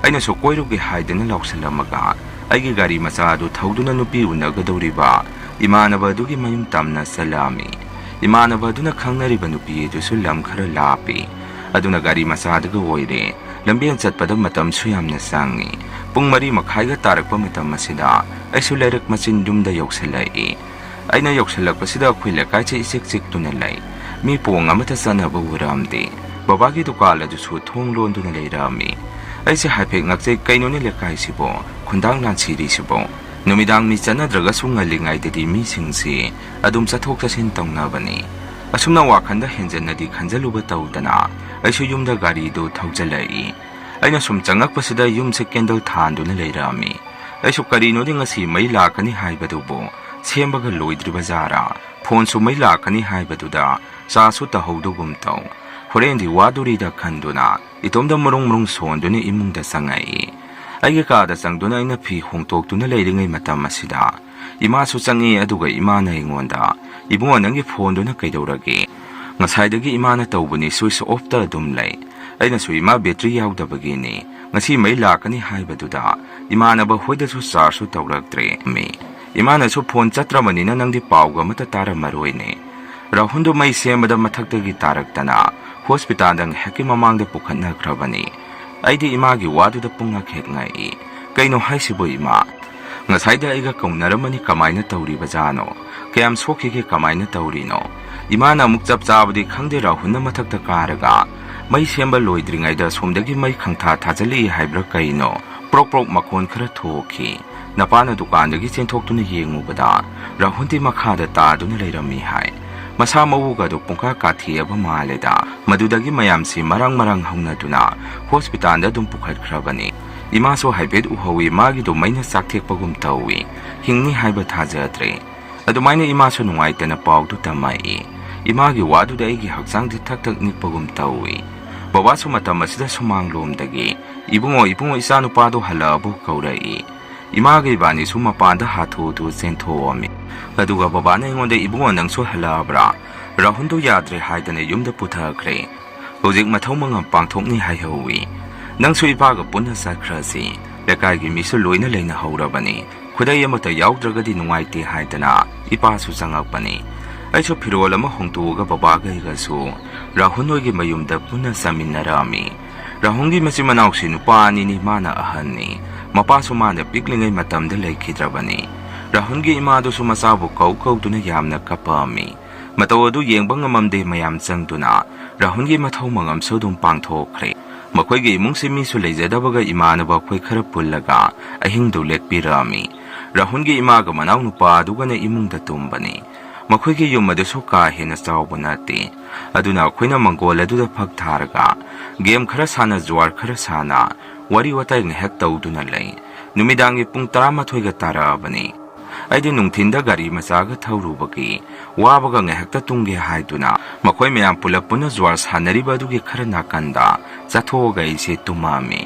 ꯑꯩꯅꯁꯨ "ꯀꯣꯏꯔꯨꯒꯦ" ꯍꯥꯏꯗꯅ ꯂꯥꯎꯁꯜꯂꯝꯃꯒ ꯑꯩꯒꯤ ꯒꯥꯔꯤ ꯃꯆꯥ ꯑꯗꯨ ꯊꯧꯗꯨꯅ ꯅꯨꯄꯤ ꯎꯅꯒꯗꯧꯔꯤꯕ ꯏꯃꯥꯟꯅꯕ ꯑꯗꯨꯒꯤ ꯃꯌꯨꯝ ꯇꯝꯅ ꯆꯠꯂꯛꯑꯝꯃꯤ꯫ ꯏꯃꯥꯟꯅꯕ ꯑꯗꯨꯅ ꯈꯪꯅꯔꯤꯕ ꯅꯨꯄꯤ ꯑꯗꯨꯁꯨ ꯂꯝ ꯈꯔ ꯂꯥꯞꯄꯤ꯫ ꯑꯗꯨꯅ ꯒꯥꯔꯤ ꯃꯆꯥꯗꯒ ꯑꯣꯏꯔꯦ꯫ ꯂꯝꯕꯦꯟ ꯆꯠꯄꯗ ꯃꯇꯝꯁꯨ ꯌꯥꯝꯅ ꯆꯪꯉꯤ꯫ ꯄꯨꯡ ꯃꯔꯤ ꯃꯈꯥꯏꯒ ꯇꯥꯔꯛꯄ ꯃꯇꯝ ꯑꯁꯤꯗ ꯑꯩꯁꯨ ꯂꯩꯔꯛ ꯃꯆꯤꯟ ꯌꯨꯝꯗ ꯌꯧꯁꯤꯜꯂꯛꯏ꯫ ꯑꯩꯅ ꯌꯧꯁꯤꯜꯂꯛꯄꯁꯤꯗ ꯑꯩꯈꯣꯏ ꯂꯩꯀꯥꯏꯁꯦ ꯏꯆꯤꯛ ꯆꯤꯛꯇꯨꯅ ꯂꯩ꯫ ꯃꯤ ꯄꯣꯡ ꯑꯃꯠꯇ ꯆꯠꯅꯕ ꯎꯔꯛꯑꯝꯗꯦ꯫ ꯕꯕꯥꯒꯤ ꯗꯨꯀꯥꯟ ꯑꯗꯨꯁꯨ ꯊꯣꯡ ꯂꯣꯟꯗꯨꯅ ꯂꯩꯔꯛꯑꯝꯃꯤ꯫ ꯑꯩꯁꯦ ꯍꯥꯏꯐꯦꯠ ꯉꯛꯆꯩ, "ꯀꯩꯅꯣꯅꯦ ꯂꯩꯀꯥꯏꯁꯤꯕꯣ? ꯈꯨꯟꯗꯥꯡ ꯂꯥꯟꯁꯤꯔꯤꯁꯤꯕꯣ?" ꯅꯨꯃꯤꯗꯥꯡ ꯃꯤ ꯆꯠꯅꯗ꯭ꯔꯒꯁꯨ ꯉꯜꯂꯤꯉꯩꯗꯗꯤ ꯃꯤꯁꯤꯡꯁꯤ ꯑꯗꯨꯝ ꯆꯠꯊꯣꯛ ꯆꯠꯁꯤꯟ ꯇꯧꯅꯕꯅꯤ꯫ ꯑꯁꯨꯝꯅ ꯋꯥꯈꯜꯗ ꯍꯦꯟꯖꯟꯅꯗꯤ ꯈꯟꯖꯜꯂꯨꯕ ꯇꯧꯗꯅ ꯑꯩꯁꯨ ꯌꯨꯝꯗ ꯒꯥꯔꯤꯗꯨ ꯊꯧꯖꯤꯜꯂꯛꯏ꯫ ꯑꯩꯅ ꯁꯨꯝ ꯆꯪꯉꯛꯄꯁꯤꯗ ꯌꯨꯝꯁꯦ ꯀꯦꯟꯗꯜ ꯊꯥꯟꯗꯨꯅ ꯂꯩꯔꯛꯑꯝꯃꯤ꯫ ꯑꯩꯁꯨ "ꯀꯔꯤꯅꯣꯅꯦ ꯉꯁꯤ ꯃꯩ ꯂꯥꯛꯀꯅꯤ ꯍꯥꯏꯕꯗꯨꯕꯨ ꯁꯦꯝꯕꯒ ꯂꯣꯏꯗ꯭ꯔꯤꯕ ꯖꯥꯔꯥ? ꯐꯣꯟꯁꯨ ꯃꯩ ꯂꯥꯛꯀꯅꯤ ꯍꯥꯏꯕꯗꯨꯗ ꯆꯥꯔꯖꯁꯨ ꯇꯧꯍꯧꯗꯒꯨꯝ ꯇꯧ꯫ ꯍꯣꯔꯦꯟꯗꯤ ꯋꯥꯗꯣꯔꯤꯗ" ꯈꯟꯗꯨꯅ ꯏꯇꯣꯝꯗ ꯃꯔꯨꯡ ꯃꯔꯨꯡ ꯁꯣꯟꯗꯨꯅ ꯏꯃꯨꯡꯗ ꯆꯪꯉꯛꯏ꯫ ꯑꯩꯒꯤ ꯀꯥꯗ ꯆꯪꯗꯨꯅ ꯑꯩꯅ ꯐꯤ ꯍꯣꯡꯇꯣꯛꯇꯨꯅ ꯂꯩꯔꯤꯉꯩ ꯃꯇꯝ ꯑꯁꯤꯗ ꯏꯃꯥꯁꯨ ꯆꯪꯉꯛꯏ꯫ ꯑꯗꯨꯒ ꯏꯃꯥꯅ ꯑꯩꯉꯣꯟꯗ, "ꯏꯕꯨꯡꯉꯣ, ꯅꯪꯒꯤ ꯐꯣꯟꯗꯨꯅ ꯀꯩꯗꯧꯔꯒꯦ? ꯉꯁꯥꯏꯗꯒꯤ ꯏꯃꯥꯅ ꯇꯧꯕꯅꯤ, ꯁ꯭ꯋꯤꯆ ꯑꯣꯐꯇ ꯑꯗꯨꯝ ꯂꯩ꯫" ꯑꯩꯅꯁꯨ, "ꯏꯃꯥ, ꯕꯦꯇ꯭ꯔꯤ ꯌꯥꯎꯗꯕꯒꯤꯅꯤ, ꯉꯁꯤ ꯃꯩ ꯂꯥꯛꯀꯅꯤ ꯍꯥꯏꯕꯗꯨꯗ ꯏꯃꯥꯟꯅꯕ ꯍꯣꯏꯗꯁꯨ ꯆꯥꯔꯖꯁꯨ ꯇꯧꯔꯛꯇ꯭ꯔꯦ꯫ ꯃꯤ ꯏꯃꯥꯅꯁꯨ ꯐꯣꯟ ꯆꯠꯇ꯭ꯔꯕꯅꯤꯅ ꯅꯪꯗꯤ ꯄꯥꯎꯒ ꯑꯃꯠꯇ ꯇꯥꯔꯝꯃꯔꯣꯏꯅꯦ꯫ ꯔꯥꯍꯨꯜꯗꯨ ꯃꯩ ꯁꯦꯝꯕꯗ ꯃꯊꯛꯇꯒꯤ ꯇꯥꯔꯛꯇꯅ ꯍꯣꯁꯄꯤꯇꯥꯜꯗ ꯉꯥꯏꯍꯥꯛꯀꯤ ꯃꯃꯥꯡꯗ ꯄꯨꯈꯠꯅꯈ꯭ꯔꯕꯅꯤ꯫" ꯑꯩꯗꯤ ꯏꯃꯥꯒꯤ ꯋꯥꯗꯨꯗ ꯄꯨꯡꯉꯛ ꯍꯦꯛ ꯉꯛꯏ꯫ "ꯀꯩꯅꯣ ꯍꯥꯏꯁꯤꯕꯨ ꯏꯃꯥ? ꯉꯁꯥꯏꯗ ꯑꯩꯒ ꯀꯧꯅꯔꯝꯃꯅꯤ, ꯀꯃꯥꯏꯅ ꯇꯧꯔꯤꯕꯖꯥꯠꯅꯣ? ꯀꯌꯥꯝ ꯁꯣꯛꯈꯤꯒꯦ, ꯀꯃꯥꯏꯅ ꯇꯧꯔꯤꯅꯣ?" ꯏꯃꯥꯅ ꯑꯃꯨꯛ ꯆꯞ ꯆꯥꯕꯗꯤ ꯈꯪꯗꯦ, ꯔꯥꯍꯨꯜꯅ ꯃꯊꯛꯇ ꯀꯥꯔꯒ ꯃꯩ ꯁꯦꯝꯕ ꯂꯣꯏꯗ꯭ꯔꯤꯉꯩꯗ ꯁꯣꯝꯗꯒꯤ ꯃꯩ ꯈꯪꯊꯥ ꯊꯥꯖꯤꯜꯂꯛꯏ ꯍꯥꯏꯕ꯭ꯔꯥ ꯀꯩꯅꯣ, ꯄ꯭ꯔꯣꯛ ꯄ꯭ꯔꯣꯛ ꯃꯈꯣꯟ ꯈꯔ ꯊꯣꯛꯈꯤ꯫ ꯅꯄꯥꯅ ꯗꯨꯀꯥꯟꯗꯒꯤ ꯆꯦꯟꯊꯣꯛꯇꯨꯅ ꯌꯦꯡꯉꯨꯕꯗ ꯔꯥꯍꯨꯜꯗꯤ ꯃꯈꯥꯗ ꯇꯥꯗꯨꯅ ꯂꯩꯔꯝꯃꯤ ꯍꯥꯏ꯫ ꯃꯁꯥ ꯃꯎꯒꯗꯨ ꯄꯨꯡꯀꯥ ꯀꯥꯊꯦꯛꯑꯕ ꯃꯥꯜꯂꯦꯗ꯫ ꯃꯗꯨꯗꯒꯤ ꯃꯌꯥꯝꯁꯤ ꯃꯔꯪ ꯃꯔꯪ ꯍꯧꯅꯗꯨꯅ ꯍꯣꯁꯄꯤꯇꯥꯜꯗ ꯑꯗꯨꯝ ꯄꯨꯈꯠꯈ꯭ꯔꯕꯅꯤ꯫ ꯏꯃꯥꯁꯨ ꯍꯥꯏꯐꯦꯠ ꯎꯍꯧꯏ, ꯃꯥꯒꯤꯗꯨ ꯃꯩꯅ ꯆꯥꯛꯊꯦꯛꯄꯒꯨꯝ ꯇꯧꯏ꯫ ꯍꯤꯡꯅꯤ ꯍꯥꯏꯕ ꯊꯥꯖꯗ꯭ꯔꯦ꯫ ꯑꯗꯨꯃꯥꯏꯅ ꯏꯃꯥꯁꯨ ꯅꯨꯡꯉꯥꯏꯇꯅ ꯄꯥꯎꯗꯨ ꯇꯝꯃꯛꯏ꯫ ꯏꯃꯥꯒꯤ ꯋꯥꯗꯨꯗ ꯑꯩꯒꯤ ꯍꯛꯆꯥꯡꯁꯤ ꯊꯛ ꯊꯛ ꯅꯤꯛꯄꯒꯨꯝ ꯇꯧꯏ꯫ ꯕꯕꯥꯁꯨ ꯃꯇꯝ ꯑꯁꯤꯗ ꯁꯨꯃꯥꯡꯂꯣꯝꯗꯒꯤ, "ꯏꯕꯨꯡꯉꯣ, ꯏꯕꯨꯡꯉꯣ, ꯏꯆꯥꯅꯨꯄꯥꯗꯣ ꯍꯜꯂꯛꯑꯕꯣ?" ꯀꯧꯔꯛꯏ꯫ ꯏꯃꯥꯒ ꯏꯕꯥꯅꯤꯁꯨ ꯃꯄꯥꯟꯗ ꯍꯥꯊꯨ ꯍꯥꯊꯨ ꯆꯦꯟꯊꯣꯛꯑꯝꯃꯤ꯫ ꯑꯗꯨꯒ ꯕꯕꯥꯅ ꯑꯩꯉꯣꯟꯗ, "ꯏꯕꯨꯡꯉꯣ, ꯅꯪꯁꯨ ꯍꯜꯂꯛꯑꯕ꯭ꯔꯥ? ꯔꯥꯍꯨꯜꯗꯨ ꯌꯥꯗ꯭ꯔꯦ ꯍꯥꯏꯗꯅ ꯌꯨꯝꯗ ꯄꯨꯊꯈ꯭ꯔꯦ꯫ ꯍꯧꯖꯤꯛ ꯃꯊꯧ ꯃꯉꯝ ꯄꯥꯡꯊꯣꯛꯅꯤ ꯍꯥꯏꯍꯧꯋꯤ꯫ ꯅꯪꯁꯨ ꯏꯄꯥꯒ ꯄꯨꯟꯅ ꯆꯠꯈ꯭ꯔꯁꯤ꯫ ꯂꯩꯀꯥꯏꯒꯤ ꯃꯤꯁꯨ ꯂꯣꯏꯅ ꯂꯩꯅꯍꯧꯔꯕꯅꯤ꯫ ꯈꯨꯗꯩ ꯑꯃꯠꯇ ꯌꯥꯎꯗ꯭ꯔꯒꯗꯤ ꯅꯨꯡꯉꯥꯏꯇꯦ" ꯍꯥꯏꯗꯅ ꯏꯄꯥꯁꯨ ꯆꯪꯉꯛꯄꯅꯤ꯫ ꯑꯩꯁꯨ ꯐꯤꯔꯣꯜ ꯑꯃ ꯍꯣꯡꯗꯣꯛꯑꯒ ꯕꯕꯥꯒ ꯑꯩꯒꯁꯨ ꯔꯥꯍꯨꯜ ꯍꯣꯏꯒꯤ ꯃꯌꯨꯝꯗ ꯄꯨꯟꯅ ꯆꯥꯃꯤꯟꯅꯔꯛꯑꯝꯃꯤ꯫ ꯔꯥꯍꯨꯜꯒꯤ ꯃꯆꯤꯟ ꯃꯅꯥꯎꯁꯤ ꯅꯨꯄꯥ ꯑꯅꯤꯅꯤ, ꯃꯥꯅ ꯑꯍꯟꯅꯤ꯫ ꯃꯄꯥꯁꯨ ꯃꯥꯅ ꯄꯤꯛꯂꯤꯉꯩ ꯃꯇꯝꯗ ꯂꯩꯈꯤꯗ꯭ꯔꯕꯅꯤ꯫ ꯔꯥꯍꯨꯜꯒꯤ ꯏꯃꯥꯗꯨꯁꯨ ꯃꯆꯥꯕꯨ ꯀꯧ ꯀꯧꯗꯨꯅ ꯌꯥꯝꯅ ꯀꯞꯄꯛꯑꯝꯃꯤ꯫ ꯃꯇꯧ ꯑꯗꯨ ꯌꯦꯡꯕ ꯉꯝꯃꯝꯗꯦ ꯃꯌꯥꯝ ꯆꯪꯗꯨꯅ꯫ ꯔꯥꯍꯨꯜꯒꯤ ꯃꯊꯧ ꯃꯉꯝꯁꯨ ꯑꯗꯨꯝ ꯄꯥꯡꯊꯣꯛꯈ꯭ꯔꯦ꯫ ꯃꯈꯣꯏꯒꯤ ꯏꯃꯨꯡꯁꯤ ꯃꯤꯁꯨ ꯂꯩꯖꯗꯕꯒ ꯏꯃꯥꯟꯅꯕ ꯑꯩꯈꯣꯏ ꯈꯔ ꯄꯨꯜꯂꯒ ꯑꯍꯤꯡꯗꯨ ꯂꯦꯛꯄꯤꯔꯛꯑꯝꯃꯤ꯫ ꯔꯥꯍꯨꯜꯒꯤ ꯏꯃꯥꯒ ꯃꯅꯥꯎꯅꯨꯄꯥ ꯑꯗꯨꯒꯅ ꯏꯃꯨꯡꯗ ꯇꯨꯝꯕꯅꯤ꯫ ꯃꯈꯣꯏꯒꯤ ꯌꯨꯝ ꯑꯗꯨꯁꯨ ꯀꯥ ꯍꯦꯟꯅ ꯆꯥꯎꯕ ꯅꯠꯇꯦ꯫ ꯑꯗꯨꯅ ꯑꯩꯈꯣꯏꯅ ꯃꯪꯒꯣꯜ ꯑꯗꯨꯗ ꯐꯛ ꯊꯥꯔꯒ ꯒꯦꯝ ꯈꯔ ꯁꯥꯟꯅ, ꯖꯨꯋꯥꯔ ꯈꯔ ꯁꯥꯟꯅ, ꯋꯥꯔꯤ ꯋꯥꯇꯥꯏ ꯉꯥꯏꯍꯥꯛ ꯇꯧꯗꯨꯅ ꯂꯩ꯫ ꯅꯨꯃꯤꯗꯥꯡꯒꯤ ꯄꯨꯡ ꯇꯔꯥꯃꯥꯊꯣꯏꯒ ꯇꯥꯔꯛꯑꯕꯅꯤ꯫ ꯑꯩꯗꯤ ꯅꯨꯡꯊꯤꯟꯗ ꯒꯥꯔꯤ ꯃꯆꯥꯒ ꯊꯧꯔꯨꯕꯒꯤ ꯋꯥꯕꯒ ꯉꯥꯏꯍꯥꯛꯇ ꯇꯨꯝꯒꯦ ꯍꯥꯏꯗꯨꯅ ꯃꯈꯣꯏ ꯃꯌꯥꯝ ꯄꯨꯂꯞ ꯄꯨꯟꯅ ꯖꯨꯋꯥꯔ ꯁꯥꯟꯅꯔꯤꯕ ꯑꯗꯨꯒꯤ ꯈꯔ ꯅꯥꯀꯟꯗ ꯆꯠꯊꯣꯛꯑꯒ ꯑꯩꯁꯦ ꯇꯨꯝꯃꯝꯃꯤ꯫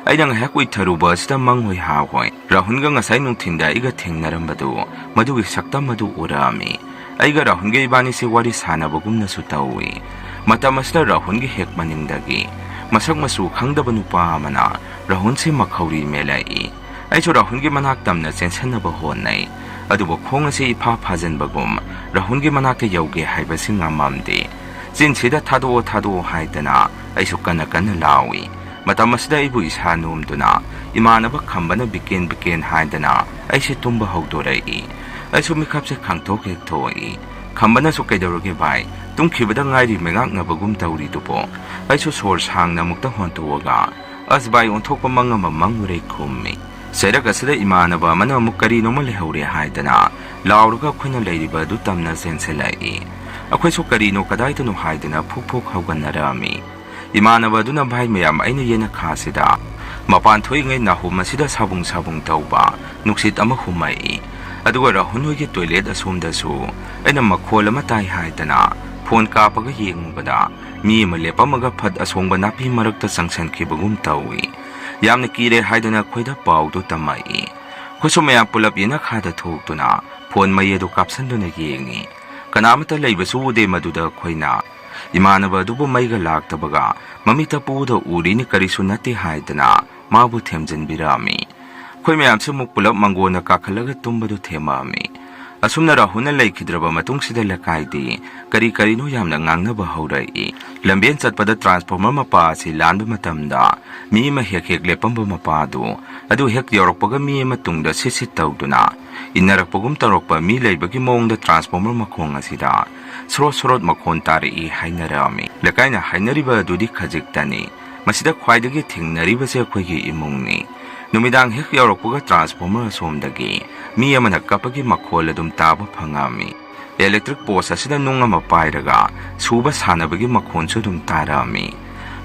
ꯑꯩꯅ ꯉꯥꯏꯍꯥꯛ ꯎꯏꯊꯔꯨꯕ ꯑꯁꯤꯗ ꯃꯪ ꯍꯣꯏ ꯍꯥ ꯍꯣꯏ ꯔꯥꯍꯨꯜꯒ ꯉꯁꯥꯏ ꯅꯨꯡꯊꯤꯟꯗ ꯑꯩꯒ ꯊꯦꯡꯅꯔꯝꯕꯗꯨ, ꯃꯗꯨꯒꯤ ꯁꯛꯇꯝ ꯑꯗꯨ ꯎꯔꯛꯑꯝꯃꯤ꯫ ꯑꯩꯒ ꯔꯥꯍꯨꯜꯒ ꯏꯕꯥꯅꯤꯁꯤ ꯋꯥꯔꯤ ꯁꯥꯟꯅꯕꯒꯨꯝꯅꯁꯨ ꯇꯧꯏ꯫ ꯃꯇꯝ ꯑꯁꯤꯗ ꯔꯥꯍꯨꯜꯒꯤ ꯍꯦꯛ ꯃꯅꯤꯡꯗꯒꯤ ꯃꯁꯛ ꯃꯆꯨ ꯈꯪꯗꯕ ꯅꯨꯄꯥ ꯑꯃꯅ ꯔꯥꯍꯨꯜꯁꯤ ꯃꯈꯧꯔꯤ ꯃꯦꯜꯂꯛꯏ꯫ ꯑꯩꯁꯨ ꯔꯥꯍꯨꯜꯒꯤ ꯃꯅꯥꯛ ꯇꯝꯅ ꯆꯦꯟꯁꯤꯟꯅꯕ ꯍꯣꯠꯅꯩ꯫ ꯑꯗꯨꯕꯨ ꯈꯣꯡ ꯑꯁꯤ ꯏꯐꯥ ꯐꯥꯖꯤꯟꯕꯒꯨꯝ ꯔꯥꯍꯨꯜꯒꯤ ꯃꯅꯥꯛꯇ ꯌꯧꯒꯦ ꯍꯥꯏꯕꯁꯤ ꯉꯝꯃꯝꯗꯦ꯫ "ꯆꯤꯟꯁꯤꯗ ꯊꯥꯗꯣꯛꯑꯣ, ꯊꯥꯗꯣꯛꯑꯣ" ꯍꯥꯏꯗꯅ ꯑꯩꯁꯨ ꯀꯟꯅ ꯀꯟꯅ ꯂꯥꯎꯏ꯫ ꯃꯇꯝ ꯑꯁꯤꯗ ꯑꯩꯕꯨ ꯏꯁꯥ ꯅꯣꯝꯗꯨꯅ ꯏꯃꯥꯟꯅꯕ ꯈꯝꯕꯅ "ꯕꯤꯀꯦꯟ, ꯕꯤꯀꯦꯟ" ꯍꯥꯏꯗꯅ ꯑꯩꯁꯦ ꯇꯨꯝꯕ ꯍꯧꯗꯣꯔꯛꯏ꯫ ꯑꯩꯁꯨ ꯃꯤꯀꯞꯁꯦ ꯈꯪꯊꯣꯛ ꯍꯦꯛ ꯊꯣꯛꯏ꯫ ꯈꯝꯕꯅꯁꯨ, "ꯀꯩꯗꯧꯔꯒꯦ ꯚꯥꯏ? ꯇꯨꯝꯈꯤꯕꯗ ꯉꯥꯏꯔꯤ ꯃꯩꯉꯥꯛꯅꯕꯒꯨꯝ ꯇꯧꯔꯤꯗꯨꯕꯣ?" ꯑꯩꯁꯨ ꯁꯣꯔ ꯁꯥꯡꯅ ꯑꯃꯨꯛꯇ ꯍꯣꯟꯇꯣꯛꯑꯒ, "ꯑꯁ ꯚꯥꯏ, ꯑꯣꯟꯊꯣꯛꯄ ꯃꯪ ꯑꯃ ꯃꯪꯉꯨꯔꯦ" ꯈꯨꯝꯃꯤ꯫ ꯆꯩꯔꯛ ꯑꯁꯤꯗ ꯏꯃꯥꯟꯅꯕ ꯑꯃꯅ ꯑꯃꯨꯛ "ꯀꯔꯤꯅꯣꯃ ꯂꯩꯍꯧꯔꯦ" ꯍꯥꯏꯗꯅ ꯂꯥꯎꯔꯒ ꯑꯩꯈꯣꯏꯅ ꯂꯩꯔꯤꯕ ꯑꯗꯨ ꯇꯝꯅ ꯆꯦꯟꯁꯤꯜꯂꯛꯏ꯫ ꯑꯩꯈꯣꯏꯁꯨ ꯀꯔꯤꯅꯣ ꯀꯗꯥꯏꯗꯅꯣ ꯍꯥꯏꯗꯅ ꯐꯨꯛ ꯐꯨꯛ ꯍꯧꯒꯠꯅꯔꯛꯑꯝꯃꯤ꯫ ꯏꯃꯥꯟꯅꯕ ꯑꯗꯨꯅ, "ꯚꯥꯏ, ꯃꯌꯥꯝ, ꯑꯩꯅ ꯌꯦꯅꯈꯥꯁꯤꯗ ꯃꯄꯥꯟ ꯊꯣꯛꯏꯉꯩ ꯅꯥꯍꯨꯝ ꯑꯁꯤꯗ ꯁꯥꯕꯨꯡ ꯁꯥꯕꯨꯡ ꯇꯧꯕ ꯅꯨꯡꯁꯤꯠ ꯑꯃ ꯍꯨꯝꯃꯛꯏ꯫ ꯑꯗꯨꯒ ꯔꯥꯍꯨꯜ ꯍꯣꯏꯒꯤ ꯇꯣꯏꯂꯦꯠ ꯑꯁꯣꯝꯗꯁꯨ ꯑꯩꯅ ꯃꯈꯣꯜ ꯑꯃ ꯇꯥꯏ ꯍꯥꯏꯗꯅ ꯐꯣꯟ ꯀꯥꯞꯄꯒ ꯌꯦꯡꯉꯨꯕꯗ ꯃꯤ ꯑꯃ ꯂꯦꯞꯄꯝꯃꯒ ꯐꯠ ꯑꯁꯣꯡꯕ ꯅꯥꯄꯤ ꯃꯔꯛꯇ ꯆꯪꯁꯤꯟꯈꯤꯕꯒꯨꯝ ꯇꯧꯏ꯫ ꯌꯥꯝꯅ ꯀꯤꯔꯦ ꯍꯥꯏꯗꯅ ꯑꯩꯈꯣꯏꯗ ꯄꯥꯎꯗꯨ ꯇꯝꯃꯛꯏ꯫ ꯑꯩꯈꯣꯏꯁꯨ ꯃꯌꯥꯝ ꯄꯨꯂꯞ ꯌꯦꯅꯈꯥꯗ ꯊꯣꯛꯇꯨꯅ ꯐꯣꯟ ꯃꯩ ꯑꯗꯨ ꯀꯥꯞꯁꯤꯟꯗꯨꯅ ꯌꯦꯡꯉꯤ꯫ ꯀꯅꯥꯃꯠꯇ ꯂꯩꯕꯁꯨ ꯎꯗꯦ ꯃꯗꯨꯗ ꯑꯩꯈꯣꯏꯅ꯫ ꯏꯃꯥꯟꯅꯕ ꯑꯗꯨꯕꯨ ꯃꯩꯒ ꯂꯥꯛꯇꯕꯒ ꯃꯃꯤꯠꯇ ꯄꯨꯗ ꯎꯔꯤꯅꯤ, ꯀꯔꯤꯁꯨ ꯅꯠꯇꯦ ꯍꯥꯏꯗꯅ ꯃꯥꯕꯨ ꯊꯦꯝꯖꯤꯟꯕꯤꯔꯛꯑꯝꯃꯤ꯫ ꯑꯩꯈꯣꯏ ꯃꯌꯥꯝꯁꯨ ꯑꯃꯨꯛ ꯄꯨꯂꯞ ꯃꯪꯒꯣꯟꯗ ꯀꯥꯈꯠꯂꯒ ꯇꯨꯝꯕꯗꯨ ꯊꯦꯝꯃꯛꯑꯝꯃꯤ꯫ ꯑꯁꯨꯝꯅ ꯔꯥꯍꯨꯜꯅ ꯂꯩꯈꯤꯗ꯭ꯔꯕ ꯃꯇꯨꯡꯁꯤꯗ ꯂꯩꯀꯥꯏꯗꯤ ꯀꯔꯤ ꯀꯔꯤꯅꯣ ꯌꯥꯝꯅ ꯉꯥꯡꯅꯕ ꯍꯧꯔꯛꯏ꯫ ꯂꯝꯕꯦꯟ ꯆꯠꯄꯗ ꯇ꯭ꯔꯥꯟꯁꯐꯣꯔꯃꯔ ꯃꯄꯥ ꯑꯁꯤ ꯂꯥꯟꯕ ꯃꯇꯝꯗ ꯃꯤ ꯑꯃ ꯍꯦꯛ ꯍꯦꯛ ꯂꯦꯞꯄꯝꯕ ꯃꯄꯥꯗꯨ, ꯑꯗꯨ ꯍꯦꯛ ꯌꯧꯔꯛꯄꯒ ꯃꯤ ꯑꯃ ꯇꯨꯡꯗ ꯁꯤꯠ ꯁꯤꯠ ꯇꯧꯗꯨꯅ ꯏꯟꯅꯔꯛꯄꯒꯨꯝ ꯇꯧꯔꯛꯄ ꯃꯤ ꯂꯩꯕꯒꯤ ꯃꯑꯣꯡꯗ ꯇ꯭ꯔꯥꯟꯁꯐꯣꯔꯃꯔ ꯃꯈꯣꯡ ꯑꯁꯤꯗ ꯁ꯭ꯔꯣꯠ ꯁ꯭ꯔꯣꯠ ꯃꯈꯣꯟ ꯇꯥꯔꯛꯏ ꯍꯥꯏꯅꯔꯛꯑꯝꯃꯤ꯫ ꯂꯩꯀꯥꯏꯅ ꯍꯥꯏꯅꯔꯤꯕ ꯑꯗꯨꯗꯤ ꯈꯖꯤꯛꯇꯅꯤ꯫ ꯃꯁꯤꯗ ꯈ꯭ꯋꯥꯏꯗꯒꯤ ꯊꯦꯡꯅꯔꯤꯕꯁꯦ ꯑꯩꯈꯣꯏꯒꯤ ꯏꯃꯨꯡꯅꯤ꯫ ꯅꯨꯃꯤꯗꯥꯡ ꯍꯦꯛ ꯌꯧꯔꯛꯄꯒ ꯇ꯭ꯔꯥꯟꯁꯐꯣꯔꯃꯔ ꯑꯁꯣꯝꯗꯒꯤ ꯃꯤ ꯑꯃꯅ ꯀꯞꯄꯒꯤ ꯃꯈꯣꯜ ꯑꯗꯨꯝ ꯇꯥꯕ ꯐꯪꯉꯛꯑꯝꯃꯤ꯫ ꯏꯂꯦꯛꯇ꯭ꯔꯤꯛ ꯄꯣꯁ ꯑꯁꯤꯗ ꯅꯨꯡ ꯑꯃ ꯄꯥꯏꯔꯒ ꯁꯨꯕ ꯁꯥꯟꯅꯕꯒꯤ ꯃꯈꯣꯟꯁꯨ ꯑꯗꯨꯝ ꯇꯥꯔꯛꯑꯝꯃꯤ꯫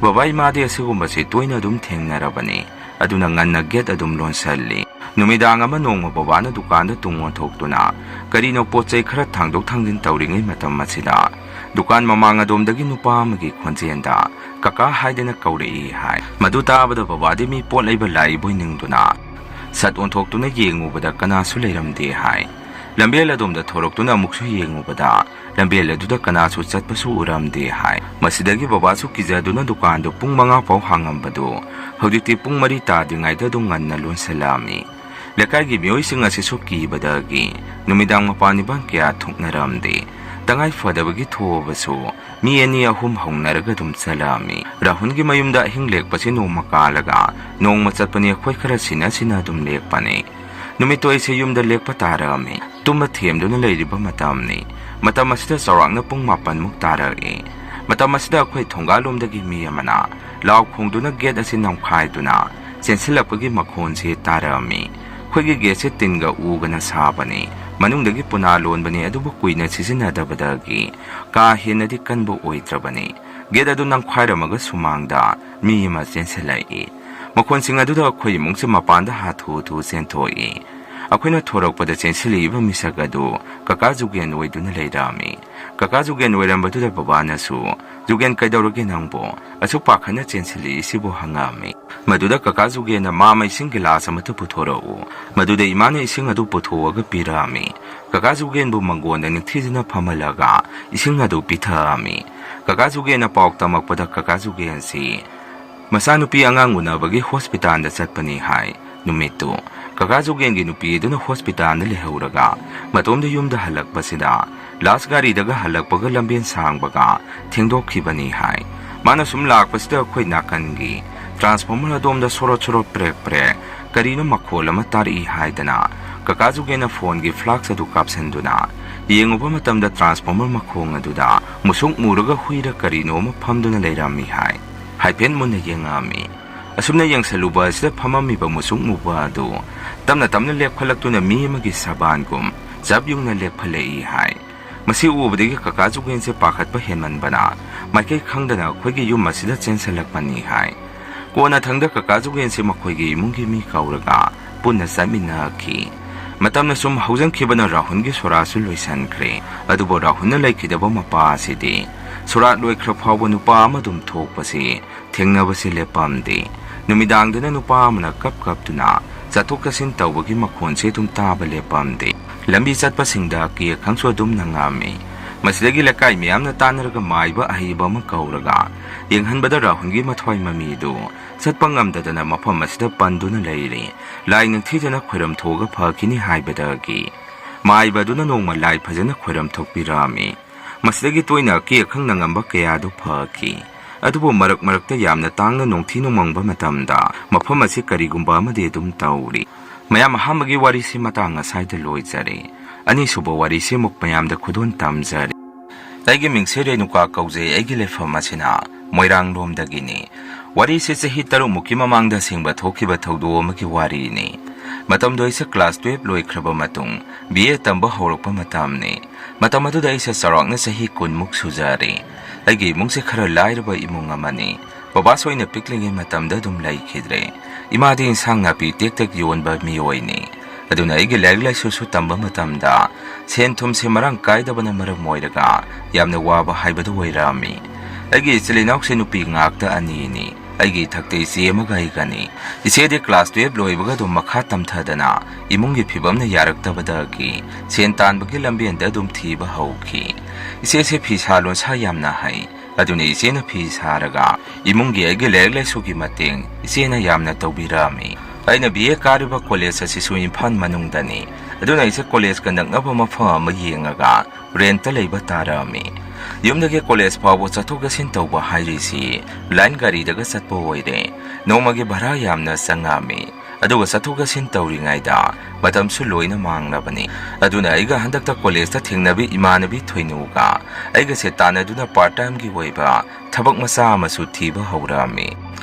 ꯕꯕꯥ ꯏꯃꯥꯗꯤ ꯑꯁꯤꯒꯨꯝꯕꯁꯤ ꯇꯣꯏꯅ ꯑꯗꯨꯝ ꯊꯦꯡꯅꯔꯕꯅꯤ꯫ ꯑꯗꯨꯅ ꯉꯟꯅ ꯒꯦꯠ ꯑꯗꯨꯝ ꯂꯣꯟꯁꯤꯜꯂꯤ꯫ ꯅꯨꯃꯤꯗꯥꯡ ꯑꯃ ꯅꯣꯡꯃ ꯕꯕꯥꯅ ꯗꯨꯀꯥꯟꯗ ꯇꯨꯡ ꯑꯣꯟꯊꯣꯛꯇꯨꯅ ꯀꯔꯤꯅꯣ ꯄꯣꯠ ꯆꯩ ꯈꯔ ꯊꯥꯡꯗꯣꯛ ꯊꯥꯡꯖꯤꯟ ꯇꯧꯔꯤꯉꯩ ꯃꯇꯝ ꯑꯁꯤꯗ ꯗꯨꯀꯥꯟ ꯃꯃꯥꯡ ꯑꯗꯣꯝꯗꯒꯤ ꯅꯨꯄꯥ ꯑꯃꯒꯤ ꯈꯣꯟꯖꯦꯜꯗ "ꯀꯀꯥ" ꯍꯥꯏꯗꯅ ꯀꯧꯔꯛꯏ ꯍꯥꯏ꯫ ꯃꯗꯨ ꯇꯥꯕꯗ ꯕꯕꯥꯗꯤ ꯃꯤ ꯄꯣꯠ ꯂꯩꯕ ꯂꯥꯛꯏꯕꯣꯏ ꯅꯤꯡꯗꯨꯅ ꯁꯠ ꯑꯣꯟꯊꯣꯛꯇꯨꯅ ꯌꯦꯡꯉꯨꯕꯗ ꯀꯅꯥꯁꯨ ꯂꯩꯔꯝꯗꯦ ꯍꯥꯏ꯫ ꯂꯝꯕꯦꯜ ꯑꯗꯣꯝꯗ ꯊꯣꯔꯛꯇꯨꯅ ꯑꯃꯨꯛꯁꯨ ꯌꯦꯡꯉꯨꯕꯗ ꯂꯝꯕꯦꯜ ꯑꯗꯨꯗ ꯀꯅꯥꯁꯨ ꯆꯠꯄꯁꯨ ꯎꯔꯝꯗꯦ ꯍꯥꯏ꯫ ꯃꯁꯤꯗꯒꯤ ꯕꯕꯥꯁꯨ ꯀꯤꯖꯗꯨꯅ ꯗꯨꯀꯥꯟꯗꯨ ꯄꯨꯡ ꯃꯉꯥ ꯐꯥꯎ ꯍꯥꯡꯉꯝꯕꯗꯨ ꯍꯧꯖꯤꯛꯇꯤ ꯄꯨꯡ ꯃꯔꯤ ꯇꯥꯗ꯭ꯔꯤꯉꯩꯗ ꯑꯗꯨꯝ ꯉꯟꯅ ꯂꯣꯟꯁꯤꯜꯂꯛꯑꯝꯃꯤ꯫ ꯂꯩꯀꯥꯏꯒꯤ ꯃꯤꯑꯣꯏꯁꯤꯡ ꯑꯁꯤꯁꯨ ꯀꯤꯕꯗꯒꯤ ꯅꯨꯃꯤꯗꯥꯡ ꯃꯄꯥꯟ ꯏꯄꯥꯟ ꯀꯌꯥ ꯊꯣꯛꯅꯔꯝꯗꯦ꯫ ꯇꯉꯥꯏ ꯐꯗꯕꯒꯤ ꯊꯣꯛꯑꯕꯁꯨ ꯃꯤ ꯑꯅꯤ ꯑꯍꯨꯝ ꯍꯧꯅꯔꯒ ꯑꯗꯨꯝ ꯆꯠꯂꯛꯑꯝꯃꯤ꯫ ꯔꯥꯍꯨꯜꯒꯤ ꯃꯌꯨꯝꯗ ꯑꯍꯤꯡ ꯂꯦꯛꯄꯁꯤ ꯅꯣꯡꯃ ꯀꯥꯜꯂꯒ ꯅꯣꯡꯃ ꯆꯠꯄꯅꯤ, ꯑꯩꯈꯣꯏ ꯈꯔ ꯁꯤꯟꯅ ꯁꯤꯟꯅ ꯑꯗꯨꯝ ꯂꯦꯛꯄꯅꯤ꯫ ꯅꯨꯃꯤꯠꯇꯣ ꯑꯩꯁꯦ ꯌꯨꯝꯗ ꯂꯦꯛꯄ ꯇꯥꯔꯛꯑꯝꯃꯤ꯫ ꯇꯨꯝꯕ ꯊꯦꯝꯗꯨꯅ ꯂꯩꯔꯤꯕ ꯃꯇꯝꯅꯤ꯫ ꯃꯇꯝ ꯑꯁꯤꯗ ꯆꯥꯎꯔꯥꯛꯅ ꯄꯨꯡ ꯃꯥꯄꯟꯃꯨꯛ ꯇꯥꯔꯛꯏ꯫ ꯃꯇꯝ ꯑꯁꯤꯗ ꯑꯩꯈꯣꯏ ꯊꯣꯡꯒꯥꯜꯂꯣꯝꯗꯒꯤ ꯃꯤ ꯑꯃꯅ ꯂꯥꯎ ꯈꯣꯡꯗꯨꯅ ꯒꯦꯠ ꯑꯁꯤ ꯅꯝꯈꯥꯏꯗꯨꯅ ꯆꯦꯟꯁꯤꯜꯂꯛꯄꯒꯤ ꯃꯈꯣꯟꯁꯤ ꯇꯥꯔꯛꯑꯝꯃꯤ꯫ ꯑꯩꯈꯣꯏꯒꯤ ꯒꯦꯠꯁꯦ ꯇꯤꯟꯒ ꯎꯒꯅ ꯁꯥꯕꯅꯤ꯫ ꯃꯅꯨꯡꯗꯒꯤ ꯄꯨꯅꯥ ꯂꯣꯟꯕꯅꯤ, ꯑꯗꯨꯕꯨ ꯀꯨꯏꯅ ꯁꯤꯖꯤꯟꯅꯗꯕꯗꯒꯤ ꯀꯥ ꯍꯦꯟꯅꯗꯤ ꯀꯟꯕ ꯑꯣꯏꯗ꯭ꯔꯕꯅꯤ꯫ ꯒꯦꯠ ꯑꯗꯨ ꯅꯝꯈꯥꯏꯔꯝꯃꯒ ꯁꯨꯃꯥꯡꯗ ꯃꯤ ꯑꯃ ꯆꯦꯟꯁꯤꯜꯂꯛꯏ꯫ ꯃꯈꯣꯟꯁꯤꯡ ꯑꯗꯨꯗ ꯑꯩꯈꯣꯏ ꯏꯃꯨꯡꯁꯦ ꯃꯄꯥꯟꯗ ꯍꯥꯊꯨ ꯍꯥꯊꯨ ꯆꯦꯟꯊꯣꯛꯏ꯫ ꯑꯩꯈꯣꯏꯅ ꯊꯣꯔꯛꯄꯗ ꯆꯦꯟꯁꯤꯜꯂꯛꯏꯕ ꯃꯤꯁꯛ ꯑꯗꯨ ꯀꯀꯥ ꯖꯨꯒꯦꯟ ꯑꯣꯏꯗꯨꯅ ꯂꯩꯔꯝꯃꯤ꯫ ꯀꯀꯥ ꯖꯨꯒꯦꯟ ꯑꯣꯏꯔꯝꯕꯗꯨꯗ ꯕꯕꯥꯅꯁꯨ, "ꯖꯨꯒꯦꯟ, ꯀꯩꯗꯧꯔꯒꯦ ꯅꯪꯕꯨ? ꯑꯁꯨꯛ ꯄꯥꯈꯠꯅ ꯆꯦꯟꯁꯤꯜꯂꯛꯏꯁꯤꯕꯨ?" ꯍꯪꯉꯛꯑꯝꯃꯤ꯫ ꯃꯗꯨꯗ ꯀꯀꯥ ꯖꯨꯒꯦꯟꯅ, "ꯃꯥꯃ, ꯏꯁꯤꯡ ꯒꯤꯂꯥꯁ ꯑꯃꯇ ꯄꯨꯊꯣꯔꯛꯎ"꯫ ꯃꯗꯨꯗ ꯏꯃꯥꯅ ꯏꯁꯤꯡ ꯑꯗꯨ ꯄꯨꯊꯣꯛꯑꯒ ꯄꯤꯔꯛꯑꯝꯃꯤ꯫ ꯀꯀꯥ ꯖꯨꯒꯦꯟꯕꯨ ꯃꯪꯒꯣꯟꯗ ꯅꯤꯡꯊꯤꯖꯅ ꯐꯝꯍꯜꯂꯒ ꯏꯁꯤꯡ ꯑꯗꯨ ꯄꯤꯊꯛꯑꯝꯃꯤ꯫ ꯀꯀꯥ ꯖꯨꯒꯦꯟꯅ ꯄꯥꯎ ꯇꯝꯃꯛꯄꯗ ꯀꯀꯥ ꯖꯨꯒꯦꯟꯁꯤ ꯃꯆꯥꯅꯨꯄꯤ ꯑꯉꯥꯡ ꯎꯅꯕꯒꯤ ꯍꯣꯁꯄꯤꯇꯥꯜꯗ ꯆꯠꯄꯅꯤ ꯍꯥꯏ꯫ ꯅꯨꯃꯤꯠꯇꯨ ꯀꯀꯥ ꯖꯨꯒꯦꯟꯒꯤ ꯅꯨꯄꯤ ꯑꯗꯨꯅ ꯍꯣꯁꯄꯤꯇꯥꯜꯗ ꯂꯩꯍꯧꯔꯒ ꯃꯇꯣꯝꯗ ꯌꯨꯝꯗ ꯍꯜꯂꯛꯄꯁꯤꯗ ꯂꯥꯁ ꯒꯥꯔꯤꯗꯒ ꯍꯜꯂꯛꯄꯒ ꯂꯝꯕꯦꯟ ꯁꯥꯡꯕꯒ ꯊꯦꯡꯗꯣꯛꯈꯤꯕꯅꯤ ꯍꯥꯏ꯫ ꯃꯥꯅ ꯁꯨꯝ ꯂꯥꯛꯄꯁꯤꯗ ꯑꯩꯈꯣꯏ ꯅꯥꯀꯟꯒꯤ ꯇ꯭ꯔꯥꯟꯁꯐꯣꯔꯃꯔ ꯑꯗꯣꯝꯗ ꯁꯣꯔꯣꯠ ꯁꯣꯔꯣꯠ ꯄ꯭ꯔꯦꯛ ꯄ꯭ꯔꯦꯛ ꯀꯔꯤꯅꯣ ꯃꯈꯣꯜ ꯑꯃ ꯇꯥꯔꯛꯏ ꯍꯥꯏꯗꯅ ꯀꯀꯥ ꯖꯨꯒꯦꯟꯅ ꯐꯣꯟꯒꯤ ꯐ꯭ꯂꯥꯛꯁ ꯑꯗꯨ ꯀꯥꯞꯁꯤꯟꯗꯨꯅ ꯌꯦꯡꯉꯨꯕ ꯃꯇꯝꯗ ꯇ꯭ꯔꯥꯟꯁꯐꯣꯔꯃꯔ ꯃꯈꯣꯡ ꯑꯗꯨꯗ ꯃꯨꯁꯨꯛ ꯃꯨꯔꯒ ꯍꯨꯏꯔ ꯀꯔꯤꯅꯣ ꯑꯃ ꯐꯝꯗꯨꯅ ꯂꯩꯔꯝꯃꯤ ꯍꯥꯏ꯫ ꯍꯥꯏꯐꯦꯠ ꯃꯨꯟꯅ ꯌꯦꯡꯉꯛꯑꯝꯃꯤ꯫ ꯑꯁꯨꯝꯅ ꯌꯦꯡꯁꯜꯂꯨꯕ ꯑꯁꯤꯗ ꯐꯝꯃꯝꯃꯤꯕ ꯃꯨꯁꯨꯛ ꯃꯨꯕ ꯑꯗꯨ ꯇꯞꯅ ꯇꯞꯅ ꯂꯦꯞꯈꯠꯂꯛꯇꯨꯅ ꯃꯤ ꯑꯃꯒꯤ ꯁꯕꯥꯟꯒꯨꯝ ꯖꯞ ꯌꯨꯡꯅ ꯂꯦꯞꯈꯠꯂꯛꯏ ꯍꯥꯏ꯫ ꯃꯁꯤ ꯎꯕꯗꯒꯤ ꯀꯀꯥ ꯖꯨꯒꯦꯟꯁꯦ ꯄꯥꯈꯠꯄ ꯍꯦꯟꯃꯟꯕꯅ ꯃꯥꯏꯀꯩ ꯈꯪꯗꯅ ꯑꯩꯈꯣꯏꯒꯤ ꯌꯨꯝ ꯑꯁꯤꯗ ꯆꯦꯟꯁꯤꯜꯂꯛꯄꯅꯤ ꯍꯥꯏ꯫ ꯀꯣꯟꯅꯊꯪꯗ ꯀꯀꯥ ꯖꯨꯒꯦꯟꯁꯦ ꯃꯈꯣꯏꯒꯤ ꯏꯃꯨꯡꯒꯤ ꯃꯤ ꯀꯧꯔꯒ ꯄꯨꯟꯅ ꯆꯠꯃꯤꯟꯅꯈꯤ꯫ ꯃꯇꯝꯅ ꯁꯨꯝ ꯍꯧꯖꯤꯟꯈꯤꯕꯅ ꯔꯥꯍꯨꯜꯒꯤ ꯁꯣꯔꯥꯠꯁꯨ ꯂꯣꯏꯁꯤꯟꯈ꯭ꯔꯦ꯫ ꯑꯗꯨꯕꯨ ꯔꯥꯍꯨꯜꯅ ꯂꯩꯈꯤꯗꯕ ꯃꯄꯥ ꯑꯁꯤꯗꯤ ꯁꯣꯔꯥꯠ ꯂꯣꯏꯈ꯭ꯔ ꯐꯥꯎꯕ ꯅꯨꯄꯥ ꯑꯃ ꯑꯗꯨꯝ ꯊꯣꯛꯄꯁꯤ ꯊꯦꯡꯅꯕꯁꯤ ꯂꯦꯞꯄꯝꯗꯦ꯫ ꯅꯨꯃꯤꯗꯥꯡꯗꯅ ꯅꯨꯄꯥ ꯑꯃꯅ ꯀꯞ ꯀꯞꯇꯨꯅ ꯆꯠꯊꯣꯛ ꯆꯠꯁꯤꯟ ꯇꯧꯕꯒꯤ ꯃꯈꯣꯟꯁꯦ ꯑꯗꯨꯝ ꯇꯥꯕ ꯂꯦꯞꯄꯝꯗꯦ꯫ ꯂꯝꯕꯤ ꯆꯠꯄꯁꯤꯡꯗ ꯑꯀꯤ ꯑꯈꯪꯁꯨ ꯑꯗꯨꯝ ꯅꯪꯉꯝꯃꯤ꯫ ꯃꯁꯤꯗꯒꯤ ꯂꯩꯀꯥꯏ ꯃꯤꯌꯥꯝꯅ ꯇꯥꯟꯅꯔꯒ ꯃꯥꯏꯕ ꯑꯍꯩꯕ ꯑꯃ ꯀꯧꯔꯒ ꯌꯦꯡꯍꯟꯕꯗ ꯔꯥꯍꯨꯜꯒꯤ ꯃꯊ꯭ꯋꯥꯏ ꯃꯃꯤꯗꯨ ꯆꯠꯄ ꯉꯝꯗꯗꯅ ꯃꯐꯝ ꯑꯁꯤꯗ ꯄꯟꯗꯨꯅ ꯂꯩꯔꯤ꯫ ꯂꯥꯏ ꯅꯤꯡꯊꯤꯖꯅ ꯈꯣꯏꯔꯝ ꯊꯣꯛꯑꯒ ꯐꯈꯤꯅꯤ ꯍꯥꯏꯕꯗꯒꯤ ꯃꯥꯏꯕ ꯑꯗꯨꯅ ꯅꯣꯡꯃ ꯂꯥꯏ ꯐꯖꯅ ꯈꯣꯏꯔꯝ ꯊꯣꯛꯄꯤꯔꯛꯑꯝꯃꯤ꯫ ꯃꯁꯤꯗꯒꯤ ꯇꯣꯏꯅ ꯑꯀꯤ ꯑꯈꯪ ꯅꯪꯉꯝꯕ ꯀꯌꯥꯗꯨ ꯐꯈꯤ꯫ ꯑꯗꯨꯕꯨ ꯃꯔꯛ ꯃꯔꯛꯇ ꯌꯥꯝꯅ ꯇꯥꯡꯅ ꯅꯣꯡꯊꯤ ꯅꯣꯡꯃꯪꯕ ꯃꯇꯝꯗ ꯃꯐꯝ ꯑꯁꯤ ꯀꯔꯤꯒꯨꯝꯕ ꯑꯃꯗꯤ ꯑꯗꯨꯝ ꯇꯧꯔꯤ꯫ ꯃꯌꯥꯝ, ꯑꯍꯥꯟꯕꯒꯤ ꯋꯥꯔꯤꯁꯤ ꯃꯇꯥꯡ ꯑꯁꯥꯏꯗ ꯂꯣꯏꯖꯔꯦ꯫ ꯑꯅꯤꯁꯨꯕ ꯋꯥꯔꯤꯁꯤ ꯑꯃꯨꯛ ꯃꯌꯥꯝꯗ ꯈꯨꯗꯣꯜ ꯇꯝꯖꯔꯤ꯫ ꯑꯩꯒꯤ ꯃꯤꯡꯁꯦ ꯔꯦꯅꯨꯀꯥ ꯀꯧꯖꯩ꯫ ꯑꯩꯒꯤ ꯂꯩꯐꯝ ꯑꯁꯤꯅ ꯃꯣꯏꯔꯥꯡꯂꯣꯝꯗꯒꯤꯅꯤ꯫ ꯋꯥꯔꯤꯁꯤ ꯆꯍꯤ ꯇꯔꯨꯛꯃꯨꯛꯀꯤ ꯃꯃꯥꯡꯗ ꯑꯁꯦꯡꯕ ꯊꯣꯛꯈꯤꯕ ꯊꯧꯗꯣꯛ ꯑꯃꯒꯤ ꯋꯥꯔꯤꯅꯤ꯫ ꯃꯇꯝꯗꯣ ꯑꯩꯁꯦ ꯀ꯭ꯂꯥꯁ ꯇꯨꯌꯦꯜꯞ ꯂꯣꯏꯈ꯭ꯔꯕ ꯃꯇꯨꯡ ꯕꯤ ꯑꯦ ꯇꯝꯕ ꯍꯧꯔꯛꯄ ꯃꯇꯝꯅꯤ꯫ ꯃꯇꯝ ꯑꯗꯨꯗ ꯑꯩꯁꯦ ꯆꯥꯎꯔꯥꯛꯅ ꯆꯍꯤ ꯀꯨꯟꯃꯨꯛ ꯁꯨꯖꯔꯦ꯫ ꯑꯩꯒꯤ ꯏꯃꯨꯡꯁꯦ ꯈꯔ ꯂꯥꯏꯔꯕ ꯏꯃꯨꯡ ꯑꯃꯅꯤ꯫ ꯕꯕꯥꯁꯨ ꯑꯩꯅ ꯄꯤꯛꯂꯤꯉꯩ ꯃꯇꯝꯗ ꯑꯗꯨꯝ ꯂꯩꯈꯤꯗ꯭ꯔꯦ꯫ ꯏꯃꯥꯗꯤ ꯏꯟꯁꯥꯡ ꯅꯥꯄꯤ ꯇꯦꯛ ꯇꯦꯛ ꯌꯣꯟꯕ ꯃꯤꯑꯣꯏꯅꯤ꯫ ꯑꯗꯨꯅ ꯑꯩꯒꯤ ꯂꯥꯏꯔꯤꯛ ꯂꯥꯏꯁꯨꯁꯨ ꯇꯝꯕ ꯃꯇꯝꯗ ꯁꯦꯟ ꯊꯨꯝꯁꯦ ꯃꯔꯥꯡ ꯀꯥꯏꯗꯕꯅ ꯃꯔꯝ ꯑꯣꯏꯔꯒ ꯌꯥꯝꯅ ꯋꯥꯕ ꯍꯥꯏꯕꯗꯨ ꯑꯣꯏꯔꯛꯑꯝꯃꯤ꯫ ꯑꯩꯒꯤ ꯏꯆꯤꯜ ꯏꯅꯥꯎꯁꯦ ꯅꯨꯄꯤ ꯉꯥꯛꯇ ꯑꯅꯤꯅꯤ꯫ ꯑꯩꯒꯤ ꯏꯊꯛꯇ ꯏꯆꯦ ꯑꯃꯒ ꯑꯩꯒꯅꯤ꯫ ꯏꯆꯦꯗꯤ ꯀ꯭ꯂꯥꯁ ꯇꯨꯌꯦꯜꯞ ꯂꯣꯏꯕꯒ ꯑꯗꯨꯝ ꯃꯈꯥ ꯇꯝꯊꯗꯅ ꯏꯃꯨꯡꯒꯤ ꯐꯤꯕꯝꯅ ꯌꯥꯔꯛꯇꯕꯗꯒꯤ ꯁꯦꯟ ꯇꯥꯟꯕꯒꯤ ꯂꯝꯕꯦꯟꯗ ꯑꯗꯨꯝ ꯊꯤꯕ ꯍꯧꯈꯤ꯫ ꯏꯆꯦꯁꯦ ꯐꯤꯁꯥ ꯂꯣꯟꯁꯥ ꯌꯥꯝꯅ ꯍꯩ꯫ ꯑꯗꯨꯅ ꯏꯆꯦꯅ ꯐꯤ ꯁꯥꯔꯒ ꯏꯃꯨꯡꯒꯤ ꯑꯩꯒꯤ ꯂꯥꯏꯔꯤꯛ ꯂꯥꯏꯁꯨꯒꯤ ꯃꯇꯦꯡ ꯏꯆꯦꯅ ꯌꯥꯝꯅ ꯇꯧꯕꯤꯔꯝꯃꯤ꯫ ꯑꯩꯅ ꯕꯤ ꯑꯦ ꯀꯥꯔꯤꯕ ꯀꯣꯂꯦꯖ ꯑꯁꯤꯁꯨ ꯏꯝꯐꯥꯜ ꯃꯅꯨꯡꯗꯅꯤ꯫ ꯑꯗꯨꯅ ꯑꯩꯁꯦ ꯀꯣꯂꯦꯖꯀ ꯅꯛꯅꯕ ꯃꯐꯝ ꯑꯃ ꯌꯦꯡꯉꯒ ꯔꯦꯟꯠꯇ ꯂꯩꯕ ꯇꯥꯔꯛꯑꯝꯃꯤ꯫ ꯌꯨꯝꯗꯒꯤ ꯀꯣꯂꯦꯖ ꯐꯥꯎꯕ ꯆꯠꯊꯣꯛ ꯆꯠꯁꯤꯟ ꯇꯧꯕ ꯍꯥꯏꯔꯤꯁꯤ ꯂꯥꯏꯟ ꯒꯥꯔꯤꯗꯒ ꯆꯠꯄ ꯑꯣꯏꯔꯦ꯫ ꯅꯣꯡꯃꯒꯤ ꯚꯔꯥ ꯌꯥꯝꯅ ꯆꯪꯉꯛꯑꯝꯃꯤ꯫ ꯑꯗꯨꯒ ꯆꯠꯊꯣꯛ ꯆꯠꯁꯤꯟ ꯇꯧꯔꯤꯉꯩꯗ ꯃꯇꯝꯁꯨ ꯂꯣꯏꯅ ꯃꯥꯡꯂꯕꯅꯤ꯫ ꯑꯗꯨꯅ ꯑꯩꯒ ꯍꯟꯗꯛꯇ ꯀꯣꯂꯦꯖꯇ ꯊꯦꯡꯅꯕꯤ ꯏꯃꯥꯟꯅꯕꯤ ꯊꯣꯏꯅꯨꯒ ꯑꯩꯒꯁꯦ ꯇꯥꯟꯅꯗꯨꯅ ꯄꯥꯔꯠ ꯇꯥꯏꯝꯒꯤ ꯑꯣꯏꯕ ꯊꯕꯛ ꯃꯆꯥ ꯑꯃꯁꯨ ꯊꯤꯕ ꯍꯧꯔꯛꯑꯝꯃꯤ꯫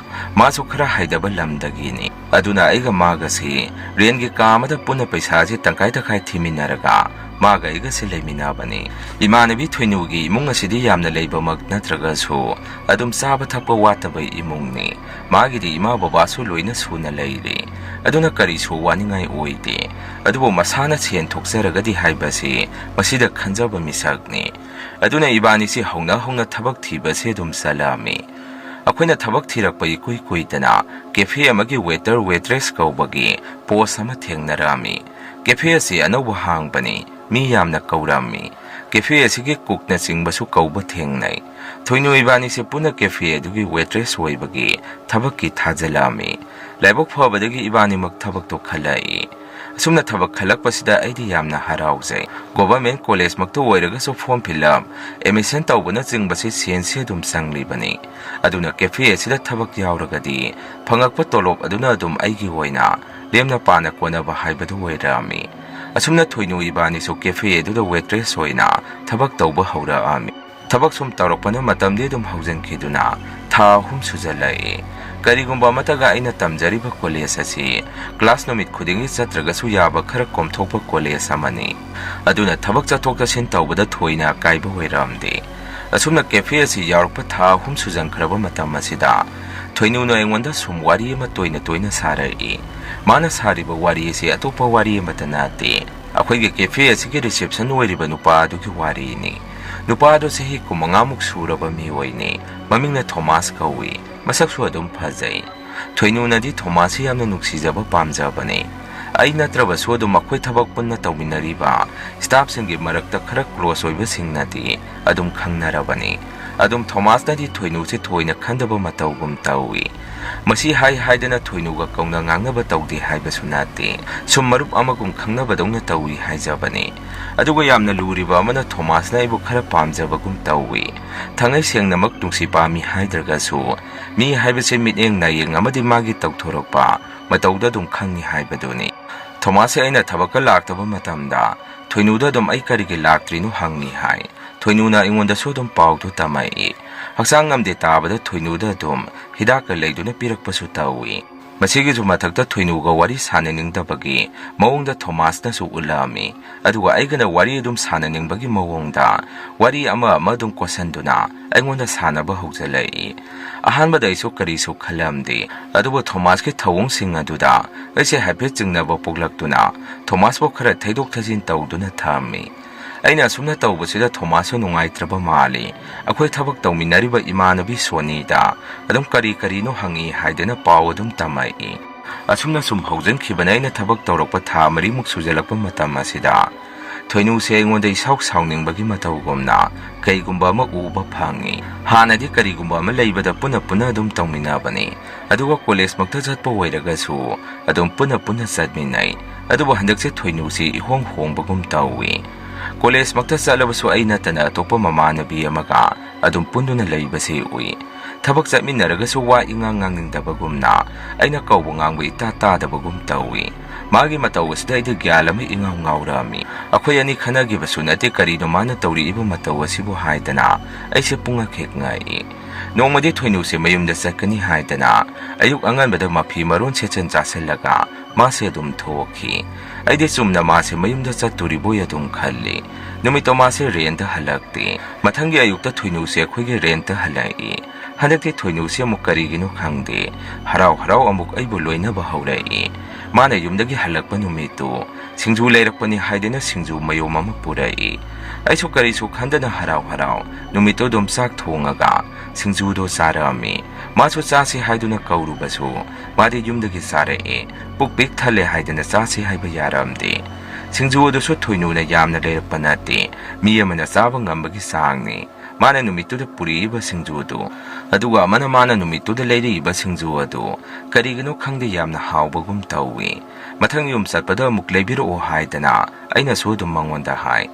ꯃꯥꯁꯨ ꯈꯔ ꯍꯥꯏꯗꯕ ꯂꯝꯗꯒꯤꯅꯤ꯫ ꯑꯗꯨꯅ ꯑꯩꯒ ꯃꯥꯒꯁꯤ ꯔꯦꯟꯒꯤ ꯀꯥ ꯑꯃꯗ ꯄꯨꯟꯅ ꯄꯩꯁꯥꯁꯤ ꯇꯪꯈꯥꯏ ꯇꯪꯈꯥꯏ ꯊꯤꯃꯤꯟꯅꯔꯒ ꯃꯥꯒ ꯑꯩꯒꯁꯤ ꯂꯩꯃꯤꯟꯅꯕꯅꯤ꯫ ꯏꯃꯥꯟꯅꯕꯤ ꯊꯣꯏꯅꯨꯒꯤ ꯏꯃꯨꯡ ꯑꯁꯤꯗꯤ ꯌꯥꯝꯅ ꯂꯩꯕꯃꯛ ꯅꯠꯇ꯭ꯔꯒꯁꯨ ꯑꯗꯨꯝ ꯆꯥꯕ ꯊꯛꯄ ꯋꯥꯠꯇꯕ ꯏꯃꯨꯡꯅꯤ꯫ ꯃꯥꯒꯤꯗꯤ ꯏꯃꯥ ꯕꯕꯥꯁꯨ ꯂꯣꯏꯅ ꯁꯨꯅ ꯂꯩꯔꯤ꯫ ꯑꯗꯨꯅ ꯀꯔꯤꯁꯨ ꯋꯥꯅꯤꯡꯉꯥꯏ ꯑꯣꯏꯗꯦ꯫ ꯑꯗꯨꯕꯨ ꯃꯁꯥꯅ ꯁꯦꯟ ꯊꯣꯛꯆꯔꯒꯗꯤ ꯍꯥꯏꯕꯁꯤ ꯃꯁꯤꯗ ꯈꯟꯖꯕ ꯃꯤꯁꯛꯅꯤ꯫ ꯑꯗꯨꯅ ꯏꯕꯥꯅꯤꯁꯤ ꯍꯧꯅ ꯍꯧꯅ ꯊꯕꯛ ꯊꯤꯕꯁꯦ ꯑꯗꯨꯝ ꯆꯠꯂꯛꯑꯝꯃꯤ꯫ ꯑꯩꯈꯣꯏꯅ ꯊꯕꯛ ꯊꯤꯔꯛꯄ ꯏꯀꯨꯏ ꯀꯨꯏꯗꯅ ꯀꯦꯐꯦ ꯑꯃꯒꯤ ꯋꯦꯇꯔ ꯋꯦꯇ꯭ꯔꯦꯁ ꯀꯧꯕꯒꯤ ꯄꯣꯁ ꯑꯃ ꯊꯦꯡꯅꯔꯛꯑꯝꯃꯤ꯫ ꯀꯦꯐꯦ ꯑꯁꯤ ꯑꯅꯧꯕ ꯍꯥꯡꯕꯅꯤ, ꯃꯤ ꯌꯥꯝꯅ ꯀꯧꯔꯝꯃꯤ꯫ ꯀꯦꯐꯦ ꯑꯁꯤꯒꯤ ꯀꯨꯛꯅꯆꯤꯡꯕꯁꯨ ꯀꯧꯕ ꯊꯦꯡꯅꯩ꯫ ꯊꯣꯏꯅꯨ ꯏꯕꯥꯅꯤꯁꯦ ꯄꯨꯟꯅ ꯀꯦꯐꯦ ꯑꯗꯨꯒꯤ ꯋꯦꯇ꯭ꯔꯦꯁ ꯑꯣꯏꯕꯒꯤ ꯊꯕꯛꯀꯤ ꯊꯥꯖꯤꯜꯂꯛꯑꯝꯃꯤ꯫ ꯂꯥꯏꯕꯛ ꯐꯕꯗꯒꯤ ꯏꯕꯥꯅꯤꯃꯛ ꯊꯕꯛꯇꯣ ꯈꯜꯂꯛꯏ꯫ ꯑꯁꯨꯝꯅ ꯊꯕꯛ ꯈꯜꯂꯛꯄꯁꯤꯗ ꯑꯩꯗꯤ ꯌꯥꯝꯅ ꯍꯔꯥꯎꯖꯩ꯫ ꯒꯣꯚꯔꯃꯦꯟ ꯀꯣꯂꯦꯖꯃꯛꯇ ꯑꯣꯏꯔꯒꯁꯨ ꯐꯣꯔꯝ ꯐꯤꯜ ꯑꯞ, ꯑꯦꯗꯃꯤꯁꯟ ꯇꯧꯕꯅꯆꯤꯡꯕꯁꯤ ꯁꯦꯟꯁꯤ ꯑꯗꯨꯝ ꯆꯪꯂꯤꯕꯅꯤ꯫ ꯑꯗꯨꯅ ꯀꯦꯐꯦ ꯑꯁꯤꯗ ꯊꯕꯛ ꯌꯥꯎꯔꯒꯗꯤ ꯐꯪꯉꯛꯄ ꯇꯣꯂꯣꯞ ꯑꯗꯨꯅ ꯑꯗꯨꯝ ꯑꯩꯒꯤ ꯑꯣꯏꯅ ꯂꯦꯝꯅ ꯄꯥꯅ ꯀꯣꯟꯅꯕ ꯍꯥꯏꯕꯗꯨ ꯑꯣꯏꯔꯛꯑꯝꯃꯤ꯫ ꯑꯁꯨꯝꯅ ꯊꯣꯏꯅꯨ ꯏꯕꯥꯅꯤꯁꯨ ꯀꯦꯐꯦ ꯑꯗꯨꯗ ꯋꯦꯇ꯭ꯔꯦꯁ ꯑꯣꯏꯅ ꯊꯕꯛ ꯇꯧꯕ ꯍꯧꯔꯛꯑꯝꯃꯤ꯫ ꯊꯕꯛ ꯁꯨꯝ ꯇꯧꯔꯛꯄꯅ ꯃꯇꯝꯗꯤ ꯑꯗꯨꯝ ꯍꯧꯖꯤꯟꯈꯤꯗꯨꯅ ꯊꯥ ꯑꯍꯨꯝ ꯁꯨꯖꯜꯂꯛꯏ꯫ ꯀꯔꯤꯒꯨꯝꯕ ꯑꯃꯠꯇꯒ ꯑꯩꯅ ꯇꯝꯖꯔꯤꯕ ꯀꯣꯂꯦꯖ ꯑꯁꯤ ꯀ꯭ꯂꯥꯁ ꯅꯨꯃꯤꯠ ꯈꯨꯗꯤꯡꯒꯤ ꯆꯠꯇ꯭ꯔꯒꯁꯨ ꯌꯥꯕ ꯈꯔ ꯀꯣꯝꯊꯣꯛꯄ ꯀꯣꯂꯦꯖ ꯑꯃꯅꯤ꯫ ꯑꯗꯨꯅ ꯊꯕꯛ ꯆꯠꯊꯣꯛ ꯆꯠꯁꯤꯟ ꯇꯧꯕꯗ ꯊꯣꯏꯅ ꯑꯀꯥꯏꯕ ꯑꯣꯏꯔꯝꯗꯦ꯫ ꯑꯁꯨꯝꯅ ꯀꯦꯐꯦ ꯑꯁꯤ ꯌꯥꯎꯔꯛꯄ ꯊꯥ ꯑꯍꯨꯝ ꯁꯨꯖꯟꯈ꯭ꯔꯕ ꯃꯇꯝ ꯑꯁꯤꯗ ꯊꯣꯏꯅꯨꯅ ꯑꯩꯉꯣꯟꯗ ꯁꯨꯝ ꯋꯥꯔꯤ ꯑꯃ ꯇꯣꯏꯅ ꯇꯣꯏꯅ ꯁꯥꯔꯛꯏ꯫ ꯃꯥꯅ ꯁꯥꯔꯤꯕ ꯋꯥꯔꯤ ꯑꯁꯤ ꯑꯇꯣꯞꯄ ꯋꯥꯔꯤ ꯑꯃꯠꯇ ꯅꯠꯇꯦ꯫ ꯑꯩꯈꯣꯏꯒꯤ ꯀꯦꯐꯦ ꯑꯁꯤꯒꯤ ꯔꯤꯁꯦꯞꯁꯟ ꯑꯣꯏꯔꯤꯕ ꯅꯨꯄꯥ ꯑꯗꯨꯒꯤ ꯋꯥꯔꯤꯅꯤ꯫ ꯅꯨꯄꯥ ꯑꯗꯨ ꯆꯍꯤ ꯀꯨꯟꯃꯉꯥꯃꯨꯛ ꯁꯨꯔꯕ ꯃꯤꯑꯣꯏꯅꯤ꯫ ꯃꯃꯤꯡꯅ ꯊꯣꯃꯥꯁ ꯀꯧꯏ꯫ ꯃꯁꯛꯁꯨ ꯑꯗꯨꯝ ꯐꯖꯩ꯫ ꯊꯣꯏꯅꯨꯅꯗꯤ ꯊꯣꯃꯥꯁꯁꯤ ꯌꯥꯝꯅ ꯅꯨꯡꯁꯤꯖꯕ ꯄꯥꯝꯖꯕꯅꯤ꯫ ꯑꯩ ꯅꯠꯇ꯭ꯔꯕꯁꯨ ꯑꯗꯨꯝ ꯃꯈꯣꯏ ꯊꯕꯛ ꯄꯨꯟꯅ ꯇꯧꯃꯤꯟꯅꯔꯤꯕ ꯁ꯭ꯇꯥꯐꯁꯤꯡꯒꯤ ꯃꯔꯛꯇ ꯈꯔ ꯀ꯭ꯂꯣꯁ ꯑꯣꯏꯕꯁꯤꯡꯅꯗꯤ ꯑꯗꯨꯝ ꯈꯪꯅꯔꯕꯅꯤ꯫ ꯑꯗꯨꯝ ꯊꯣꯃꯥꯁꯅꯗꯤ ꯊꯣꯏꯅꯨꯁꯦ ꯊꯣꯏꯅ ꯈꯟꯗꯕ ꯃꯇꯧꯒꯨꯝ ꯇꯧꯏ꯫ ꯃꯁꯤ ꯍꯥꯏ ꯍꯥꯏꯗꯅ ꯊꯣꯏꯅꯨꯒ ꯀꯧꯅ ꯉꯥꯡꯅꯕ ꯇꯧꯗꯦ ꯍꯥꯏꯕꯁꯨ ꯅꯠꯇꯦ꯫ ꯁꯨꯝ ꯃꯔꯨꯞ ꯑꯃꯒꯨꯝ ꯈꯪꯅꯕꯗꯧꯅ ꯇꯧꯏ ꯍꯥꯏꯖꯕꯅꯤ꯫ ꯑꯗꯨꯒ ꯌꯥꯝꯅ ꯂꯨꯔꯤꯕ ꯑꯃꯅ ꯊꯣꯃꯥꯁꯅ ꯑꯩꯕꯨ ꯈꯔ ꯄꯥꯝꯖꯕꯒꯨꯝ ꯇꯧꯏ꯫ ꯊꯥꯡꯉꯩ ꯁꯦꯡꯅꯃꯛ ꯅꯨꯡꯁꯤ ꯄꯥꯝꯃꯤ ꯍꯥꯏꯗ꯭ꯔꯒꯁꯨ ꯃꯤ ꯍꯥꯏꯕꯁꯦ ꯃꯤꯠꯌꯦꯡ ꯅꯥꯌꯦꯡ ꯑꯃꯗꯤ ꯃꯥꯒꯤ ꯇꯧꯊꯣꯔꯛꯄ ꯃꯇꯧꯗ ꯑꯗꯨꯝ ꯈꯪꯉꯤ ꯍꯥꯏꯕꯗꯨꯅꯤ꯫ ꯊꯣꯃꯥꯁꯁꯦ ꯑꯩꯅ ꯊꯕꯛꯀ ꯂꯥꯛꯇꯕ ꯃꯇꯝꯗ ꯊꯣꯏꯅꯨꯗ ꯑꯗꯨꯝ "ꯑꯩ ꯀꯔꯤꯒꯤ ꯂꯥꯛꯇ꯭ꯔꯤꯅꯣ?" ꯍꯪꯉꯤ ꯍꯥꯏ꯫ ꯊꯣꯏꯅꯨꯅ ꯑꯩꯉꯣꯟꯗꯁꯨ ꯑꯗꯨꯝ ꯄꯥꯎꯗꯨ ꯇꯝꯃꯛꯏ꯫ ꯍꯛꯆꯥꯡ ꯉꯝꯗꯦ ꯇꯥꯕꯗ ꯊꯣꯏꯅꯨꯗ ꯑꯗꯨꯝ ꯍꯤꯗꯥꯛꯀ ꯂꯩꯗꯨꯅ ꯄꯤꯔꯛꯄꯁꯨ ꯇꯧꯏ꯫ ꯃꯁꯤꯒꯤꯁꯨ ꯃꯊꯛꯇ ꯊꯣꯏꯅꯨꯒ ꯋꯥꯔꯤ ꯁꯥꯟꯅꯅꯤꯡꯗꯕꯒꯤ ꯃꯑꯣꯡꯗ ꯊꯣꯃꯥꯁꯅꯁꯨ ꯎꯠꯂꯛꯑꯝꯃꯤ꯫ ꯑꯗꯨꯒ ꯑꯩꯒꯅ ꯋꯥꯔꯤ ꯑꯗꯨꯝ ꯁꯥꯟꯅꯅꯤꯡꯕꯒꯤ ꯃꯑꯣꯡꯗ ꯋꯥꯔꯤ ꯑꯃ ꯑꯃ ꯑꯗꯨꯝ ꯀꯣꯠꯁꯟꯗꯨꯅ ꯑꯩꯉꯣꯟꯗ ꯁꯥꯟꯅꯕ ꯍꯧꯖꯤꯜꯂꯛꯏ꯫ ꯑꯍꯥꯟꯕꯗ ꯑꯩꯁꯨ ꯀꯔꯤꯁꯨ ꯈꯜꯂꯝꯗꯦ, ꯑꯗꯨꯕꯨ ꯊꯣꯃꯥꯁꯀꯤ ꯊꯧꯑꯣꯡꯁꯤꯡ ꯑꯗꯨꯗ ꯑꯩꯁꯦ ꯍꯥꯏꯐꯦꯠ ꯆꯤꯡꯅꯕ ꯄꯣꯛꯂꯛꯇꯨꯅ ꯊꯣꯃꯥꯁꯄꯨ ꯈꯔ ꯊꯩꯗꯣꯛ ꯊꯩꯖꯤꯟ ꯇꯧꯗꯨꯅ ꯊꯝꯃꯤ꯫ ꯑꯩꯅ ꯑꯁꯨꯝꯅ ꯇꯧꯕꯁꯤꯗ ꯊꯣꯃꯥꯁꯁꯨ ꯅꯨꯡꯉꯥꯏꯇ꯭ꯔꯕ ꯃꯥꯜꯂꯤ꯫ ꯑꯩꯈꯣꯏ ꯊꯕꯛ ꯇꯧꯃꯤꯟꯅꯔꯤꯕ ꯏꯃꯥꯟꯅꯕꯤ ꯁꯣꯅꯤꯗ ꯑꯗꯨꯝ ꯀꯔꯤ ꯀꯔꯤꯅꯣ ꯍꯪꯉꯤ ꯍꯥꯏꯗꯅ ꯄꯥꯎ ꯑꯗꯨꯝ ꯇꯝꯃꯛꯏ꯫ ꯑꯁꯨꯝꯅ ꯁꯨꯝ ꯍꯧꯖꯤꯟꯈꯤꯕꯅ ꯑꯩꯅ ꯊꯕꯛ ꯇꯧꯔꯛꯄ ꯊꯥ ꯃꯔꯤꯃꯨꯛ ꯁꯨꯖꯜꯂꯛꯄ ꯃꯇꯝ ꯑꯁꯤꯗ ꯊꯣꯏꯅꯨꯁꯦ ꯑꯩꯉꯣꯟꯗ ꯏꯁꯥꯎ ꯁꯥꯎꯅꯤꯡꯕꯒꯤ ꯃꯇꯧꯒꯨꯝꯅ ꯀꯩꯒꯨꯝꯕ ꯑꯃ ꯎꯕ ꯐꯪꯉꯤ꯫ ꯍꯥꯟꯅꯗꯤ ꯀꯔꯤꯒꯨꯝꯕ ꯑꯃ ꯂꯩꯕꯗ ꯄꯨꯟꯅ ꯄꯨꯟꯅ ꯑꯗꯨꯝ ꯇꯧꯃꯤꯟꯅꯕꯅꯤ꯫ ꯑꯗꯨꯒ ꯀꯣꯂꯦꯖꯃꯛꯇ ꯆꯠꯄ ꯑꯣꯏꯔꯒꯁꯨ ꯑꯗꯨꯝ ꯄꯨꯟꯅ ꯄꯨꯟꯅ ꯆꯠꯃꯤꯟꯅꯩ꯫ ꯑꯗꯨꯕꯨ ꯍꯟꯗꯛꯁꯦ ꯊꯣꯏꯅꯨꯁꯤ ꯏꯍꯣꯡ ꯍꯣꯡꯕꯒꯨꯝ ꯇꯧꯏ꯫ ꯀꯣꯂꯦꯖꯃꯛꯇ ꯆꯠꯂꯕꯁꯨ ꯑꯩ ꯅꯠꯇꯅ ꯑꯇꯣꯞꯄ ꯃꯃꯥꯟꯅꯕꯤ ꯑꯃꯒ ꯑꯗꯨꯝ ꯄꯨꯟꯗꯨꯅ ꯂꯩꯕꯁꯤ ꯎꯏ꯫ ꯊꯕꯛ ꯆꯠꯃꯤꯟꯅꯔꯒꯁꯨ ꯋꯥ ꯏꯉꯥꯡ ꯉꯥꯡꯅꯤꯡꯗꯕꯒꯨꯝꯅ, ꯑꯩꯅ ꯀꯧꯕ ꯉꯥꯡꯕ ꯏꯇꯥ ꯇꯥꯗꯕꯒꯨꯝ ꯇꯧꯏ꯫ ꯃꯥꯒꯤ ꯃꯇꯧ ꯑꯁꯤꯗ ꯑꯩꯗꯤ ꯒ꯭ꯌꯥꯟ ꯑꯃ ꯏꯉꯥꯎ ꯉꯥꯎꯔꯛꯑꯝꯃꯤ꯫ ꯑꯩꯈꯣꯏ ꯑꯅꯤ ꯈꯟꯅꯈꯤꯕꯁꯨ ꯅꯠꯇꯦ, ꯀꯔꯤꯅꯣ ꯃꯥꯅ ꯇꯧꯔꯛꯏꯕ ꯃꯇꯧ ꯑꯁꯤꯕꯨ ꯍꯥꯏꯗꯅ ꯑꯩꯁꯦ ꯄꯨꯡꯉꯛ ꯍꯦꯛ ꯉꯛꯏ꯫ ꯅꯣꯡꯃꯗꯤ ꯊꯣꯏꯅꯨꯁꯦ ꯃꯌꯨꯝꯗ ꯆꯠꯀꯅꯤ ꯍꯥꯏꯗꯅ ꯑꯌꯨꯛ ꯑꯉꯟꯕꯗ ꯃꯐꯤ ꯃꯔꯣꯟ ꯁꯦꯠꯆꯟ ꯆꯥꯁꯤꯜꯂꯒ ꯃꯥꯁꯦ ꯑꯗꯨꯝ ꯊꯣꯛꯈꯤ꯫ ꯑꯩꯗꯤ ꯆꯨꯝꯅ ꯃꯥꯁꯦ ꯃꯌꯨꯝꯗ ꯆꯠꯇꯣꯔꯤꯕꯣꯏ ꯑꯗꯨꯝ ꯈꯜꯂꯤ꯫ ꯅꯨꯃꯤꯠꯇꯣ ꯃꯥꯁꯦ ꯔꯦꯟꯇ ꯍꯜꯂꯛꯇꯦ꯫ ꯃꯊꯪꯒꯤ ꯑꯌꯨꯛꯇ ꯊꯣꯏꯅꯨꯁꯦ ꯑꯩꯈꯣꯏꯒꯤ ꯔꯦꯟꯇ ꯍꯜꯂꯛꯏ꯫ ꯍꯟꯗꯛꯇꯤ ꯊꯣꯏꯅꯨꯁꯦ ꯑꯃꯨꯛ ꯀꯔꯤꯒꯤꯅꯣ ꯈꯪꯗꯦ, ꯍꯔꯥꯎ ꯍꯔꯥꯎ ꯑꯃꯨꯛ ꯑꯩꯕꯨ ꯂꯣꯏꯅꯕ ꯍꯧꯔꯛꯏ꯫ ꯃꯥꯅ ꯌꯨꯝꯗꯒꯤ ꯍꯜꯂꯛꯄ ꯅꯨꯃꯤꯠꯇꯨ ꯁꯤꯡꯖꯨ ꯂꯩꯔꯛꯄꯅꯤ ꯍꯥꯏꯗꯨꯅ ꯁꯤꯡꯖꯨ ꯃꯌꯣꯝ ꯑꯃ ꯄꯨꯔꯛꯏ꯫ ꯑꯩꯁꯨ ꯀꯔꯤꯁꯨ ꯈꯟꯗꯅ ꯍꯔꯥꯎ ꯍꯔꯥꯎ ꯅꯨꯃꯤꯠꯇꯨ ꯑꯗꯨꯝ ꯆꯥꯛ ꯊꯣꯡꯉꯒ ꯁꯤꯡꯖꯨꯗꯣ ꯆꯥꯔꯛꯑꯝꯃꯤ꯫ ꯃꯥꯁꯨ ꯆꯥꯁꯤ ꯍꯥꯏꯗꯨꯅ ꯀꯧꯔꯨꯕꯁꯨ ꯃꯥꯗꯤ ꯌꯨꯝꯗꯒꯤ ꯆꯥꯔꯛꯑꯦ꯫ ꯄꯨꯛ ꯄꯤꯛ ꯊꯜꯂꯦ ꯍꯥꯏꯗꯅ ꯆꯥꯁꯤ ꯍꯥꯏꯕ ꯌꯥꯔꯛꯑꯝꯗꯦ꯫ ꯁꯤꯡꯖꯨ ꯑꯗꯨꯁꯨ ꯊꯣꯏꯅꯨꯅ ꯌꯥꯝꯅ ꯂꯩꯔꯛꯄ ꯅꯠꯇꯦ, ꯃꯤ ꯑꯃꯅ ꯆꯥꯕ ꯉꯝꯕꯒꯤ ꯆꯥꯡꯅꯤ꯫ ꯃꯥꯅ ꯅꯨꯃꯤꯠꯇꯨꯗ ꯄꯨꯔꯛꯏꯕ ꯁꯤꯡꯖꯨ ꯑꯗꯨ, ꯑꯗꯨꯒ ꯑꯃꯅ ꯃꯥꯅ ꯅꯨꯃꯤꯠꯇꯨꯗ ꯂꯩꯔꯛꯏꯕ ꯁꯤꯡꯖꯨ ꯑꯗꯨ ꯀꯔꯤꯒꯤꯅꯣ ꯈꯪꯗꯦ ꯌꯥꯝꯅ ꯍꯥꯎꯕꯒꯨꯝ ꯇꯧꯏ꯫ ꯃꯊꯪ ꯌꯨꯝ ꯆꯠꯄꯗ ꯑꯃꯨꯛ ꯂꯩꯕꯤꯔꯛꯑꯣ ꯍꯥꯏꯗꯅ ꯑꯩꯅꯁꯨ ꯑꯗꯨꯝ ꯃꯉꯣꯟꯗ ꯍꯥꯏ꯫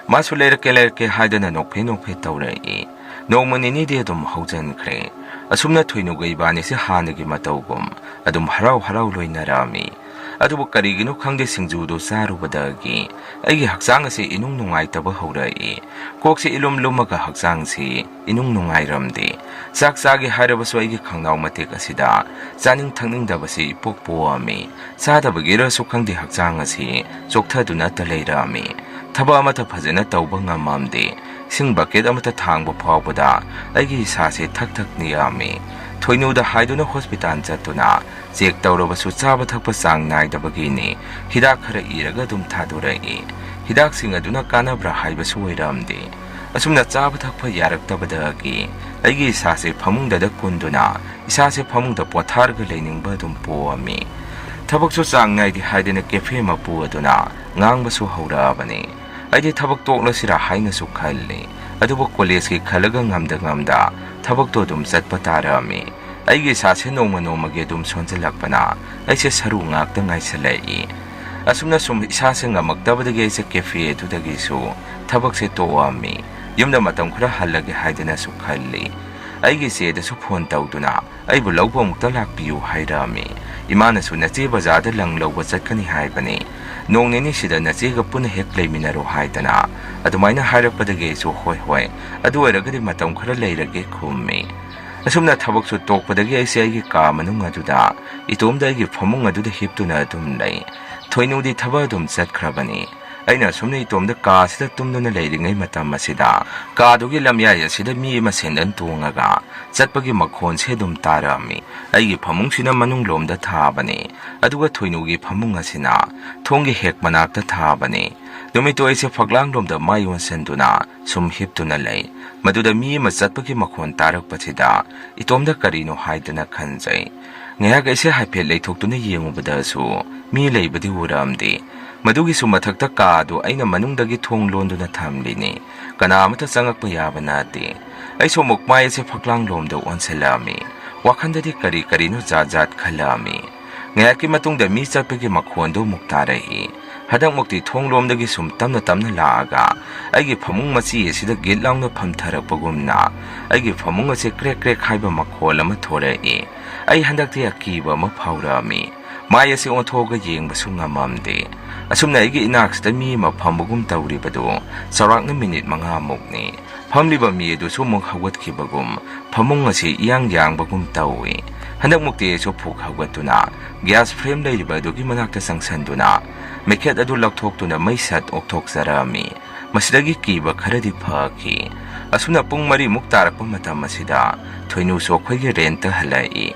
ꯃꯥꯁꯨ ꯂꯩꯔꯛꯀꯦ ꯂꯩꯔꯛꯀꯦ ꯍꯥꯏꯗꯅ ꯅꯣꯛꯐꯦ ꯅꯣꯛꯐꯦ ꯇꯧꯔꯛꯏ꯫ ꯅꯣꯡꯃ ꯅꯤꯅꯤꯗꯤ ꯑꯗꯨꯝ ꯍꯧꯖꯤꯟꯈ꯭ꯔꯦ꯫ ꯑꯁꯨꯝꯅ ꯊꯣꯏꯅꯨꯒ ꯏꯕꯥꯅꯤꯁꯦ ꯍꯥꯟꯅꯒꯤ ꯃꯇꯧꯒꯨꯝ ꯑꯗꯨꯝ ꯍꯔꯥꯎ ꯍꯔꯥꯎ ꯂꯣꯏꯅꯔꯛꯑꯝꯃꯤ꯫ ꯑꯗꯨꯕꯨ ꯀꯔꯤꯒꯤꯅꯣ ꯈꯪꯗꯦ, ꯁꯤꯡꯖꯨꯗꯨ ꯆꯥꯔꯨꯕꯗꯒꯤ ꯑꯩꯒꯤ ꯍꯛꯆꯥꯡ ꯑꯁꯤ ꯏꯅꯨꯡ ꯅꯨꯡꯉꯥꯏꯇꯕ ꯍꯧꯔꯛꯏ꯫ ꯀꯣꯛꯁꯤ ꯏꯂꯨꯝ ꯂꯨꯝꯃꯒ ꯍꯛꯆꯥꯡꯁꯤ ꯏꯅꯨꯡ ꯅꯨꯡꯉꯥꯏꯔꯝꯗꯦ꯫ ꯆꯥꯛ ꯆꯥꯒꯦ ꯍꯥꯏꯔꯕꯁꯨ ꯑꯩꯒꯤ ꯈꯪꯅꯥꯎ ꯃꯇꯦꯛ ꯑꯁꯤꯗ ꯆꯥꯅꯤꯡ ꯊꯛꯅꯤꯡꯗꯕꯁꯤ ꯏꯄꯣꯛ ꯄꯣꯛꯑꯝꯃꯤ꯫ ꯆꯥꯗꯕꯒꯤꯔꯁꯨ ꯈꯪꯗꯦ, ꯍꯛꯆꯥꯡ ꯑꯁꯤ ꯆꯣꯛꯊꯗꯨꯅꯇ ꯂꯩꯔꯛꯑꯝꯃꯤ꯫ ꯊꯕꯛ ꯑꯃꯠꯇ ꯐꯖꯅ ꯇꯧꯕ ꯉꯝꯃꯝꯗꯦ꯫ ꯏꯁꯤꯡ ꯕꯛꯀꯦꯠ ꯑꯃꯠꯇ ꯊꯥꯡꯕ ꯐꯥꯎꯕꯗ ꯑꯩꯒꯤ ꯏꯁꯥꯁꯦ ꯊꯛ ꯊꯛ ꯅꯤꯛꯑꯝꯃꯤ꯫ ꯊꯣꯏꯅꯨꯗ ꯍꯥꯏꯗꯨꯅ ꯍꯣꯁꯄꯤꯇꯥꯜ ꯆꯠꯇꯨꯅ ꯆꯦꯛ ꯇꯧꯔꯕꯁꯨ ꯆꯥꯕ ꯊꯛꯄ ꯆꯥꯡ ꯅꯥꯏꯗꯕꯒꯤꯅꯤ꯫ ꯍꯤꯗꯥꯛ ꯈꯔ ꯏꯔꯒ ꯑꯗꯨꯝ ꯊꯥꯗꯣꯔꯛꯏ꯫ ꯍꯤꯗꯥꯛꯁꯤꯡ ꯑꯗꯨꯅ ꯀꯥꯟꯅꯕ꯭ꯔꯥ ꯍꯥꯏꯕꯁꯨ ꯑꯣꯏꯔꯝꯗꯦ꯫ ꯑꯁꯨꯝꯅ ꯆꯥꯕ ꯊꯛꯄ ꯌꯥꯔꯛꯇꯕꯗꯒꯤ ꯑꯩꯒꯤ ꯏꯁꯥꯁꯦ ꯐꯃꯨꯡꯗꯗ ꯀꯨꯟꯗꯨꯅ ꯏꯁꯥꯁꯦ ꯐꯃꯨꯡꯗ ꯄꯣꯊꯥꯔꯒ ꯂꯩꯅꯤꯡꯕ ꯑꯗꯨꯝ ꯄꯣꯛꯑꯝꯃꯤ꯫ ꯊꯕꯛꯁꯨ ꯆꯥꯡ ꯅꯥꯏꯗꯦ ꯍꯥꯏꯗꯅ ꯀꯦꯐꯦ ꯃꯄꯨ ꯑꯗꯨꯅ ꯉꯥꯡꯕꯁꯨ ꯍꯧꯔꯛꯑꯕꯅꯤ꯫ ꯑꯩꯗꯤ ꯊꯕꯛ ꯇꯣꯛꯂꯁꯤꯔꯥ ꯍꯥꯏꯅꯁꯨ ꯈꯜꯂꯤ꯫ ꯑꯗꯨꯕꯨ ꯀꯣꯂꯦꯖꯀꯤ ꯈꯜꯂꯒ ꯉꯝꯗ ꯉꯝꯗ ꯊꯕꯛꯇꯣ ꯑꯗꯨꯝ ꯆꯠꯄ ꯇꯥꯔꯛꯑꯝꯃꯤ꯫ ꯑꯩꯒꯤ ꯏꯁꯥꯁꯦ ꯅꯣꯡꯃ ꯅꯣꯡꯃꯒꯤ ꯑꯗꯨꯝ ꯁꯣꯟꯖꯜꯂꯛꯄꯅ ꯑꯩꯁꯦ ꯁꯔꯨ ꯉꯥꯛꯇ ꯉꯥꯏꯁꯜꯂꯛꯏ꯫ ꯑꯁꯨꯝꯅ ꯁꯨꯝ ꯏꯁꯥꯁꯦ ꯉꯝꯃꯛꯇꯕꯗꯒꯤ ꯑꯩꯁꯦ ꯀꯦꯐꯦ ꯑꯗꯨꯗꯒꯤꯁꯨ ꯊꯕꯛꯁꯦ ꯇꯣꯛꯑꯝꯃꯤ꯫ ꯌꯨꯝꯗ ꯃꯇꯝ ꯈꯔ ꯍꯜꯂꯒꯦ ꯍꯥꯏꯗꯅꯁꯨ ꯈꯜꯂꯤ꯫ ꯑꯩꯒꯤ ꯏꯆꯦꯗꯁꯨ ꯐꯣꯟ ꯇꯧꯗꯨꯅ ꯑꯩꯕꯨ ꯂꯧꯕ ꯑꯃꯨꯛꯇ ꯂꯥꯛꯄꯤꯌꯨ ꯍꯥꯏꯔꯛꯑꯝꯃꯤ꯫ ꯏꯃꯥꯅꯁꯨ ꯅꯆꯦ ꯕꯖꯥꯔꯗ ꯂꯪ ꯂꯧꯕ ꯆꯠꯀꯅꯤ ꯍꯥꯏꯕꯅꯤ, ꯅꯣꯡ ꯅꯤꯅꯤꯁꯤꯗ ꯅꯆꯦꯒ ꯄꯨꯟꯅ ꯍꯦꯛ ꯂꯩꯃꯤꯟꯅꯔꯣ ꯍꯥꯏꯗꯅ꯫ ꯑꯗꯨꯃꯥꯏꯅ ꯍꯥꯏꯔꯛꯄꯗꯒꯤ ꯑꯩꯁꯨ ꯍꯣꯏ ꯍꯣꯏ, ꯑꯗꯨ ꯑꯣꯏꯔꯒꯗꯤ ꯃꯇꯝ ꯈꯔ ꯂꯩꯔꯒꯦ ꯈꯨꯝꯃꯤ꯫ ꯑꯁꯨꯝꯅ ꯊꯕꯛꯁꯨ ꯇꯣꯛꯄꯗꯒꯤ ꯑꯩꯁꯦ ꯑꯩꯒꯤ ꯀꯥ ꯃꯅꯨꯡ ꯑꯗꯨꯗ ꯏꯇꯣꯝꯗ ꯑꯩꯒꯤ ꯐꯃꯨꯡ ꯑꯗꯨꯗ ꯍꯤꯞꯇꯨꯅ ꯑꯗꯨꯝ ꯂꯩ꯫ ꯊꯣꯏꯅꯨꯗꯤ ꯊꯕꯛ ꯑꯗꯨꯝ ꯆꯠꯈ꯭ꯔꯕꯅꯤ꯫ ꯑꯩꯅ ꯑꯁꯨꯝꯅ ꯏꯇꯣꯝꯗ ꯀꯥꯁꯤꯗ ꯇꯨꯝꯗꯨꯅ ꯂꯩꯔꯤꯉꯩ ꯃꯇꯝ ꯑꯁꯤꯗ ꯀꯥꯗꯨꯒꯤ ꯂꯝꯌꯥꯏ ꯑꯁꯤꯗ ꯃꯤ ꯑꯃ ꯁꯦꯟꯗꯟ ꯇꯣꯡꯉꯒ ꯆꯠꯄꯒꯤ ꯃꯈꯣꯟꯁꯦ ꯑꯗꯨꯝ ꯇꯥꯔꯛꯑꯝꯃꯤ꯫ ꯑꯩꯒꯤ ꯐꯃꯨꯡꯁꯤꯅ ꯃꯅꯨꯡꯂꯣꯝꯗ ꯊꯥꯕꯅꯤ, ꯑꯗꯨꯒ ꯊꯣꯏꯅꯨꯒꯤ ꯐꯃꯨꯡ ꯑꯁꯤꯅ ꯊꯣꯡꯒꯤ ꯍꯦꯛ ꯃꯅꯥꯛꯇ ꯊꯥꯕꯅꯤ꯫ ꯅꯨꯃꯤꯠꯇꯨ ꯑꯩꯁꯦ ꯐꯛꯂꯥꯡꯂꯣꯝꯗ ꯃꯥꯏ ꯑꯣꯟꯁꯤꯟꯗꯨꯅ ꯁꯨꯝ ꯍꯤꯞꯇꯨꯅ ꯂꯩ꯫ ꯃꯗꯨꯗ ꯃꯤ ꯑꯃ ꯆꯠꯄꯒꯤ ꯃꯈꯣꯟ ꯇꯥꯔꯛꯄꯁꯤꯗ ꯏꯇꯣꯝꯗ ꯀꯔꯤꯅꯣ ꯍꯥꯏꯗꯅ ꯈꯟꯖꯩ꯫ ꯉꯥꯏꯍꯥꯛ ꯑꯩꯁꯦ ꯍꯥꯏꯐꯦꯠ ꯂꯩꯊꯣꯛꯇꯨꯅ ꯌꯦꯡꯉꯨꯕꯗꯁꯨ ꯃꯤ ꯂꯩꯕꯗꯤ ꯎꯔꯛꯑꯝꯗꯦ꯫ ꯃꯗꯨꯒꯤꯁꯨ ꯃꯊꯛꯇ ꯀꯥ ꯑꯗꯨ ꯑꯩꯅ ꯃꯅꯨꯡꯗꯒꯤ ꯊꯣꯡ ꯂꯣꯟꯗꯨꯅ ꯊꯝꯂꯤꯅꯤ꯫ ꯀꯅꯥ ꯑꯃꯠꯇ ꯆꯪꯉꯛꯄ ꯌꯥꯕ ꯅꯠꯇꯦ꯫ ꯑꯩꯁꯨ ꯑꯃꯨꯛ ꯃꯥꯏ ꯑꯁꯦ ꯐꯛꯂꯥꯡꯂꯣꯝꯗ ꯑꯣꯟꯁꯤꯜꯂꯛꯑꯝꯃꯤ꯫ ꯋꯥꯈꯜꯗꯗꯤ ꯀꯔꯤ ꯀꯔꯤꯅꯣ ꯖꯥꯠ ꯖꯥꯠ ꯈꯜꯂꯛꯑꯝꯃꯤ꯫ ꯉꯥꯏꯍꯥꯛꯀꯤ ꯃꯇꯨꯡꯗ ꯃꯤ ꯆꯠꯄꯒꯤ ꯃꯈꯣꯟꯗꯨ ꯑꯃꯨꯛ ꯇꯥꯔꯛꯏ꯫ ꯍꯟꯗꯛꯃꯨꯛꯇꯤ ꯊꯣꯡꯂꯣꯝꯗꯒꯤ ꯁꯨꯝ ꯇꯞꯅ ꯇꯞꯅ ꯂꯥꯛꯑꯒ ꯑꯩꯒꯤ ꯐꯃꯨꯡ ꯃꯆꯤ ꯑꯁꯤꯗ ꯒꯤꯠ ꯂꯥꯎꯅ ꯐꯝꯊꯔꯛꯄꯒꯨꯝꯅ ꯑꯩꯒꯤ ꯐꯃꯨꯡ ꯑꯁꯦ ꯀ꯭ꯔꯦꯛ ꯀ꯭ꯔꯦꯛ ꯍꯥꯏꯕ ꯃꯈꯣꯜ ꯑꯃ ꯊꯣꯔꯛꯏ꯫ ꯑꯩ ꯍꯟꯗꯛꯇꯤ ꯑꯀꯤꯕ ꯑꯃ ꯐꯥꯎꯔꯛꯑꯝꯃꯤ꯫ ꯃꯥꯏ ꯑꯁꯤ ꯑꯣꯟꯊꯣꯛꯑꯒ ꯌꯦꯡꯕꯁꯨ ꯉꯝꯃꯝꯗꯦ꯫ ꯑꯁꯨꯝꯅ ꯑꯩꯒꯤ ꯏꯅꯥꯛꯁꯤꯗ ꯃꯤ ꯑꯃ ꯐꯝꯕꯒꯨꯝ ꯇꯧꯔꯤꯕꯗꯨ ꯆꯥꯎꯔꯥꯛꯅ ꯃꯤꯅꯤꯠ ꯃꯉꯥꯃꯨꯛꯅꯤ꯫ ꯐꯝꯂꯤꯕ ꯃꯤ ꯑꯗꯨꯁꯨ ꯑꯃꯨꯛ ꯍꯧꯒꯠꯈꯤꯕꯒꯨꯝ ꯐꯃꯨꯡ ꯑꯁꯤ ꯏꯌꯥꯡ ꯌꯥꯡꯕꯒꯨꯝ ꯇꯧꯏ꯫ ꯍꯟꯗꯛꯃꯨꯛꯇꯤ ꯑꯩꯁꯨ ꯐꯨꯛ ꯍꯧꯒꯠꯇꯨꯅ ꯒ꯭ꯌꯥꯁ ꯐ꯭ꯂꯦꯝ ꯂꯩꯔꯤꯕ ꯑꯗꯨꯒꯤ ꯃꯅꯥꯛꯇ ꯆꯪꯁꯤꯟꯗꯨꯅ ꯃꯩꯈꯦꯠ ꯑꯗꯨ ꯂꯧꯊꯣꯛꯇꯨꯅ ꯃꯩ ꯁꯠ ꯑꯣꯛꯊꯣꯛꯆꯔꯛꯑꯝꯃꯤ꯫ ꯃꯁꯤꯗꯒꯤ ꯀꯤꯕ ꯈꯔꯗꯤ ꯐꯈꯤ꯫ ꯑꯁꯨꯝꯅ ꯄꯨꯡ ꯃꯔꯤꯃꯨꯛ ꯇꯥꯔꯛꯄ ꯃꯇꯝ ꯑꯁꯤꯗ ꯊꯣꯏꯅꯨꯁꯨ ꯑꯩꯈꯣꯏꯒꯤ ꯔꯦꯟꯠꯇ ꯍꯜꯂꯛꯏ꯫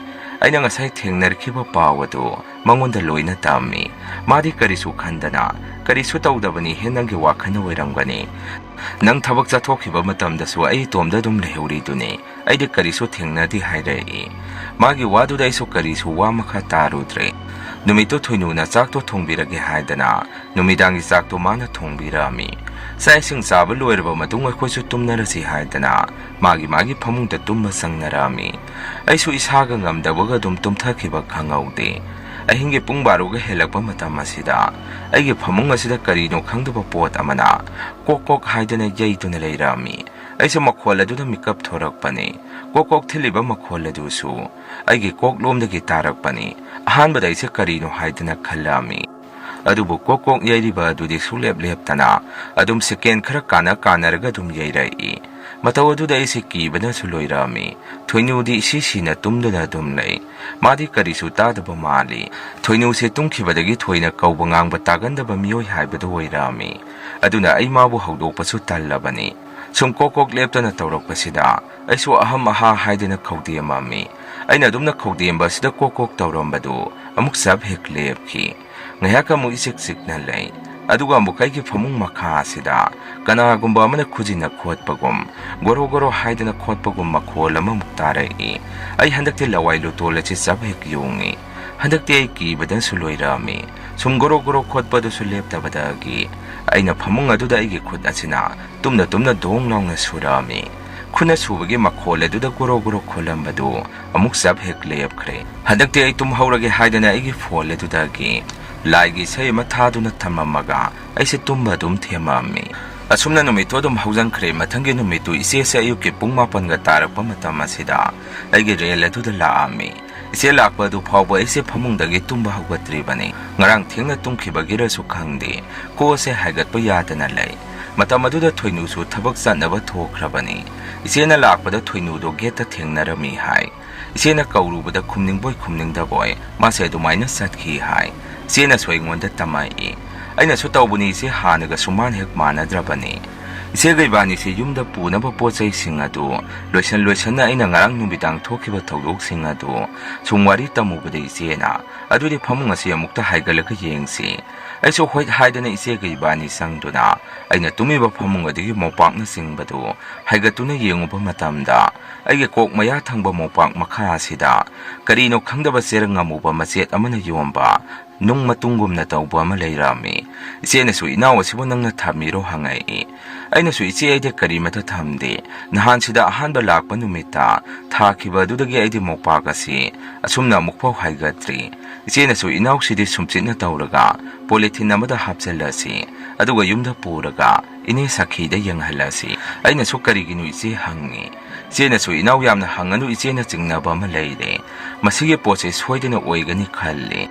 ꯑꯩꯅ ꯉꯁꯥꯏ ꯊꯦꯡꯅꯔꯛꯈꯤꯕ ꯄꯥꯎ ꯑꯗꯨ ꯃꯉꯣꯟꯗ ꯂꯣꯏꯅ ꯇꯝꯃꯤ꯫ ꯃꯥꯗꯤ ꯀꯔꯤꯁꯨ ꯈꯟꯗꯅ, "ꯀꯔꯤꯁꯨ ꯇꯧꯗꯕꯅꯤ ꯍꯦ, ꯅꯪꯒꯤ ꯋꯥꯈꯜꯅ ꯑꯣꯏꯔꯝꯒꯅꯤ꯫ ꯅꯪ ꯊꯕꯛ ꯆꯠꯊꯣꯛꯈꯤꯕ ꯃꯇꯝꯗꯁꯨ ꯑꯩ ꯏꯇꯣꯝꯗ ꯑꯗꯨꯝ ꯂꯩꯍꯧꯔꯤꯗꯨꯅꯤ꯫ ꯑꯩꯗꯤ ꯀꯔꯤꯁꯨ ꯊꯦꯡꯅꯗꯦ," ꯍꯥꯏꯔꯛꯏ꯫ ꯃꯥꯒꯤ ꯋꯥꯗꯨꯗ ꯑꯩꯁꯨ ꯀꯔꯤꯁꯨ ꯋꯥ ꯃꯈꯥ ꯇꯥꯔꯨꯗ꯭ꯔꯦ꯫ ꯅꯨꯃꯤꯠꯇꯨ ꯊꯣꯏꯅꯨꯅ ꯆꯥꯛꯇꯣ ꯊꯣꯡꯕꯤꯔꯒꯦ ꯍꯥꯏꯗꯅ ꯅꯨꯃꯤꯗꯥꯡꯒꯤ ꯆꯥꯛꯇꯣ ꯃꯥꯅ ꯊꯣꯡꯕꯤꯔꯛꯑꯝꯃꯤ꯫ ꯆꯥꯛ ꯏꯁꯤꯡ ꯆꯥꯕ ꯂꯣꯏꯔꯕ ꯃꯇꯨꯡ ꯑꯩꯈꯣꯏꯁꯨ ꯇꯨꯝꯅꯔꯁꯤ ꯍꯥꯏꯗꯅ ꯃꯥꯒꯤ ꯃꯥꯒꯤ ꯐꯃꯨꯡꯗ ꯇꯨꯝꯕ ꯆꯪꯅꯔꯛꯑꯝꯃꯤ꯫ ꯑꯩꯁꯨ ꯏꯁꯥꯒ ꯉꯝꯗꯕꯒ ꯑꯗꯨꯝ ꯇꯨꯝꯊꯈꯤꯕ ꯈꯪꯍꯧꯗꯦ꯫ ꯑꯍꯤꯡꯒꯤ ꯄꯨꯡ ꯕꯥꯔꯣꯒ ꯍꯦꯜꯂꯛꯄ ꯃꯇꯝ ꯑꯁꯤꯗ ꯑꯩꯒꯤ ꯐꯃꯨꯡ ꯑꯁꯤꯗ ꯀꯔꯤꯅꯣ ꯈꯪꯗꯕ ꯄꯣꯠ ꯑꯃꯅ ꯀꯣꯛ ꯀꯣꯛ ꯍꯥꯏꯗꯅ ꯌꯩꯗꯨꯅ ꯂꯩꯔꯛꯑꯝꯃꯤ꯫ ꯑꯩꯁꯨ ꯃꯈꯣꯜ ꯑꯗꯨꯗ ꯃꯤꯀꯞ ꯊꯣꯔꯛꯄꯅꯤ꯫ ꯀꯣꯛ ꯀꯣꯛ ꯊꯤꯜꯂꯤꯕ ꯃꯈꯣꯜ ꯑꯗꯨꯁꯨ ꯑꯩꯒꯤ ꯀꯣꯛꯂꯣꯝꯗꯒꯤ ꯇꯥꯔꯛꯄꯅꯤ꯫ ꯑꯍꯥꯟꯕꯗ ꯑꯩꯁꯦ ꯀꯔꯤꯅꯣ ꯍꯥꯏꯗꯅ ꯈꯜꯂꯝꯃꯤ꯫ ꯑꯗꯨꯕꯨ ꯀꯣꯛ ꯀꯣꯛ ꯌꯩꯔꯤꯕ ꯑꯗꯨꯗꯤ ꯁꯨꯡꯂꯦꯞ ꯂꯦꯞꯇꯅ ꯑꯗꯨꯝ ꯁꯦꯀꯦꯟ ꯈꯔ ꯀꯥꯟꯅ ꯀꯥꯟꯅꯔꯒ ꯑꯗꯨꯝ ꯌꯩꯔꯛꯏ꯫ ꯃꯇꯧ ꯑꯗꯨꯗ ꯑꯩꯁꯦ ꯀꯤꯕꯅꯁꯨ ꯂꯣꯏꯔꯛꯑꯝꯃꯤ꯫ ꯊꯣꯏꯅꯨꯗꯤ ꯏꯁꯤ ꯁꯤꯅ ꯇꯨꯝꯗꯨꯅ ꯑꯗꯨꯝ ꯂꯩ꯫ ꯃꯥꯗꯤ ꯀꯔꯤꯁꯨ ꯇꯥꯗꯕ ꯃꯥꯜꯂꯤ꯫ ꯊꯣꯏꯅꯨꯁꯦ ꯇꯨꯝꯈꯤꯕꯗꯒꯤ ꯊꯣꯏꯅ ꯀꯧꯕ ꯉꯥꯡꯕ ꯇꯥꯒꯟꯗꯕ ꯃꯤꯑꯣꯏ ꯍꯥꯏꯕꯗꯨ ꯑꯣꯏꯔꯛꯑꯝꯃꯤ꯫ ꯑꯗꯨꯅ ꯑꯩ ꯃꯥꯕꯨ ꯍꯧꯗꯣꯛꯄꯁꯨ ꯇꯜꯂꯕꯅꯤ꯫ ꯁꯨꯝ ꯀꯣꯛ ꯀꯣꯛ ꯂꯦꯞꯇꯅ ꯇꯧꯔꯛꯄꯁꯤꯗ ꯑꯩꯁꯨ ꯑꯍꯝ ꯑꯍꯥ ꯍꯥꯏꯗꯅ ꯈꯧꯗꯦꯝꯃꯝꯃꯤ꯫ ꯑꯩꯅ ꯑꯗꯨꯝꯅ ꯈꯧꯗꯦꯝꯕ ꯑꯁꯤꯗ ꯀꯣꯛ ꯀꯣꯛ ꯇꯧꯔꯝꯕꯗꯨ ꯑꯃꯨꯛ ꯆꯞ ꯍꯦꯛ ꯂꯦꯞꯈꯤ꯫ ꯉꯥꯏꯍꯥꯛ ꯑꯃꯨꯛ ꯏꯆꯤꯛ ꯆꯤꯛꯅ ꯂꯩ꯫ ꯑꯗꯨꯒ ꯑꯃꯨꯛ ꯑꯩꯒꯤ ꯐꯃꯨꯡ ꯃꯈꯥ ꯑꯁꯤꯗ ꯀꯅꯥꯒꯨꯝꯕ ꯑꯃꯅ ꯈꯨꯖꯤꯟꯅ ꯈꯣꯠꯄꯒꯨꯝ, ꯒꯣꯔꯣ ꯒꯣꯔꯣ ꯍꯥꯏꯗꯅ ꯈꯣꯠꯄꯒꯨꯝ ꯃꯈꯣꯜ ꯑꯃꯃꯨꯛ ꯇꯥꯔꯛꯏ꯫ ꯑꯩ ꯍꯟꯗꯛꯇꯤ ꯂꯋꯥꯏ ꯂꯨꯇꯣꯜ ꯑꯁꯤ ꯆꯞ ꯍꯦꯛ ꯌꯣꯡꯉꯤ꯫ ꯍꯟꯗꯛꯇꯤ ꯑꯩ ꯀꯤꯕꯗꯁꯨ ꯂꯣꯏꯔꯛꯑꯝꯃꯤ꯫ ꯁꯨꯝ ꯒꯣꯔꯣ ꯒꯣꯔꯣ ꯈꯣꯠꯄꯗꯨꯁꯨ ꯂꯦꯞꯇꯕꯗꯒꯤ ꯑꯩꯅ ꯐꯃꯨꯡ ꯑꯗꯨꯗ ꯑꯩꯒꯤ ꯈꯨꯠ ꯑꯁꯤꯅ ꯇꯨꯝꯅ ꯇꯨꯝꯅ ꯗꯣꯡ ꯂꯥꯎꯅ ꯁꯨꯔꯛꯑꯝꯃꯤ꯫ ꯈꯨꯠꯅ ꯁꯨꯕꯒꯤ ꯃꯈꯣꯜ ꯑꯗꯨꯗ ꯒꯣꯔꯣ ꯒꯣꯔꯣ ꯈꯣꯜꯂꯝꯕꯗꯨ ꯑꯃꯨꯛ ꯆꯞ ꯍꯦꯛ ꯂꯦꯞꯈ꯭ꯔꯦ꯫ ꯍꯟꯗꯛꯇꯤ ꯑꯩ ꯇꯨꯝꯍꯧꯔꯒꯦ ꯍꯥꯏꯗꯅ ꯑꯩꯒꯤ ꯐꯣꯟ ꯑꯗꯨꯗꯒꯤ ꯂꯥꯏꯒꯤ ꯏꯁꯩ ꯑꯃ ꯊꯥꯗꯨꯅ ꯊꯝꯃꯝꯃꯒ ꯑꯩꯁꯦ ꯇꯨꯝꯕ ꯑꯗꯨꯝ ꯊꯦꯝꯃꯛꯑꯝꯃꯤ꯫ ꯑꯁꯨꯝꯅ ꯅꯨꯃꯤꯠꯇꯨ ꯑꯗꯨꯝ ꯍꯧꯖꯟꯈ꯭ꯔꯦ꯫ ꯃꯊꯪꯒꯤ ꯅꯨꯃꯤꯠꯇꯨ ꯏꯆꯦꯁꯦ ꯑꯌꯨꯛꯀꯤ ꯄꯨꯡ ꯃꯥꯄꯟꯒ ꯇꯥꯔꯛꯄ ꯃꯇꯝ ꯑꯁꯤꯗ ꯑꯩꯒꯤ ꯔꯦꯜ ꯑꯗꯨꯗ ꯂꯥꯛꯑꯝꯃꯤ꯫ ꯏꯆꯦ ꯂꯥꯛꯄ ꯑꯗꯨ ꯐꯥꯎꯕ ꯑꯩꯁꯦ ꯐꯃꯨꯡꯗꯒꯤ ꯇꯨꯝꯕ ꯍꯧꯒꯠꯇ꯭ꯔꯤꯕꯅꯤ꯫ ꯉꯔꯥꯡ ꯊꯦꯡꯅ ꯇꯨꯝꯈꯤꯕꯒꯤꯔꯁꯨ ꯈꯪꯗꯦ, ꯀꯣꯛ ꯑꯁꯦ ꯍꯥꯏꯒꯠꯄ ꯌꯥꯗꯅ ꯂꯩ꯫ ꯃꯇꯝ ꯑꯗꯨꯗ ꯊꯣꯏꯅꯨꯁꯨ ꯊꯕꯛ ꯆꯠꯅꯕ ꯊꯣꯛꯈ꯭ꯔꯕꯅꯤ꯫ ꯏꯆꯦꯅ ꯂꯥꯛꯄꯗ ꯊꯣꯏꯅꯨꯗꯣ ꯒꯦꯠꯇ ꯊꯦꯡꯅꯔꯝꯃꯤ ꯍꯥꯏ꯫ ꯏꯆꯦꯅ ꯀꯧꯔꯨꯕꯗ ꯈꯨꯝꯅꯤꯡꯕꯣꯏ ꯈꯨꯝꯅꯤꯡꯗꯕꯣꯏ ꯃꯥꯁꯦ ꯑꯗꯨꯃꯥꯏꯅ ꯆꯠꯈꯤ ꯍꯥꯏ꯫ ꯏꯆꯦꯅꯁꯨ ꯑꯩꯉꯣꯟꯗ ꯇꯝꯃꯛꯏ꯫ ꯑꯩꯅꯁꯨ ꯇꯧꯕꯅꯤ ꯏꯆꯦ, ꯍꯥꯟꯅꯒ ꯁꯨꯃꯥꯟ ꯍꯦꯛ ꯃꯥꯟꯅꯗ꯭ꯔꯕꯅꯤ꯫ ꯏꯆꯦꯒ ꯏꯕꯥꯅꯤꯁꯦ ꯌꯨꯝꯗ ꯄꯨꯅꯕ ꯄꯣꯠ ꯆꯩꯁꯤꯡ ꯑꯗꯨ ꯂꯣꯏꯁꯟ ꯂꯣꯏꯁꯟꯅ ꯑꯩꯅ ꯉꯔꯥꯡ ꯅꯨꯃꯤꯗꯥꯡ ꯊꯣꯛꯈꯤꯕ ꯊꯧꯗꯣꯛꯁꯤꯡ ꯑꯗꯨ ꯁꯨꯝ ꯋꯥꯔꯤ ꯇꯝꯃꯨꯕꯗ ꯏꯆꯦꯅ, "ꯑꯗꯨꯗꯤ ꯐꯃꯨꯡ ꯑꯁꯤ ꯑꯃꯨꯛꯇ ꯍꯥꯏꯒꯠꯂꯒ ꯌꯦꯡꯁꯤ"꯫ ꯑꯩꯁꯨ ꯍꯣꯏ ꯍꯥꯏꯗꯅ ꯏꯆꯦꯒ ꯏꯕꯥꯅꯤ ꯆꯪꯗꯨꯅ ꯑꯩꯅ ꯇꯨꯝꯃꯤꯕ ꯐꯃꯨꯡ ꯑꯗꯨꯒꯤ ꯃꯣꯝꯄꯥꯛꯅꯆꯤꯡꯕꯗꯨ ꯍꯥꯏꯒꯠꯇꯨꯅ ꯌꯦꯡꯉꯨꯕ ꯃꯇꯝꯗ ꯑꯩꯒꯤ ꯀꯣꯛ ꯃꯌꯥ ꯊꯪꯕ ꯃꯣꯝꯄꯥꯛ ꯃꯈꯥ ꯑꯁꯤꯗ ꯀꯔꯤꯅꯣ ꯈꯪꯗꯕ ꯆꯦꯔꯪ ꯑꯃꯨꯕ ꯃꯆꯦꯠ ꯑꯃꯅ ꯌꯣꯝꯕ ꯅꯨꯡ ꯃꯇꯨꯡꯒꯨꯝꯅ ꯇꯧꯕ ꯑꯃ ꯂꯩꯔꯝꯃꯤ꯫ ꯏꯆꯦꯅꯁꯨ, "ꯏꯅꯥꯎ ꯑꯁꯤꯕꯨ ꯅꯪꯅ ꯊꯝꯃꯤꯔꯣ?" ꯍꯪꯉꯛꯏ꯫ ꯑꯩꯅꯁꯨ, "ꯏꯆꯦ, ꯑꯩꯗꯤ ꯀꯔꯤꯃꯠꯇ ꯊꯝꯗꯦ꯫ ꯅꯍꯥꯟꯁꯤꯗ ꯑꯍꯥꯟꯕ ꯂꯥꯛꯄ ꯅꯨꯃꯤꯠꯇ ꯊꯥꯈꯤꯕ ꯑꯗꯨꯗꯒꯤ ꯑꯩꯗꯤ ꯃꯣꯝꯄꯥꯛ ꯑꯁꯤ ꯑꯁꯨꯝꯅ ꯑꯃꯨꯛꯐꯥꯎ ꯍꯥꯏꯒꯠꯇ꯭ꯔꯤ꯫" ꯏꯆꯦꯅꯁꯨ, "ꯏꯅꯥꯎꯁꯤꯗꯤ ꯁꯨꯝꯆꯤꯠꯅ ꯇꯧꯔꯒ ꯄꯣꯂꯤꯊꯤꯟ ꯑꯃꯗ ꯍꯥꯞꯆꯤꯜꯂꯁꯤ, ꯑꯗꯨꯒ ꯌꯨꯝꯗ ꯄꯨꯔꯒ ꯏꯅꯦ ꯁꯈꯤꯗ ꯌꯦꯡꯍꯜꯂꯁꯤ꯫" ꯑꯩꯅꯁꯨ, "ꯀꯔꯤꯒꯤꯅꯣ ꯏꯆꯦ?" ꯍꯪꯉꯤ꯫ ꯏꯆꯦꯅꯁꯨ, "ꯏꯅꯥꯎ, ꯌꯥꯝꯅ ꯍꯪꯒꯅꯨ, ꯏꯆꯦꯅ ꯆꯤꯡꯅꯕ ꯑꯃ ꯂꯩꯔꯦ꯫ ꯃꯁꯤꯒꯤ ꯄꯣꯠꯁꯤ ꯁꯣꯏꯗꯅ ꯑꯣꯏꯒꯅꯤ ꯈꯜꯂꯤ꯫"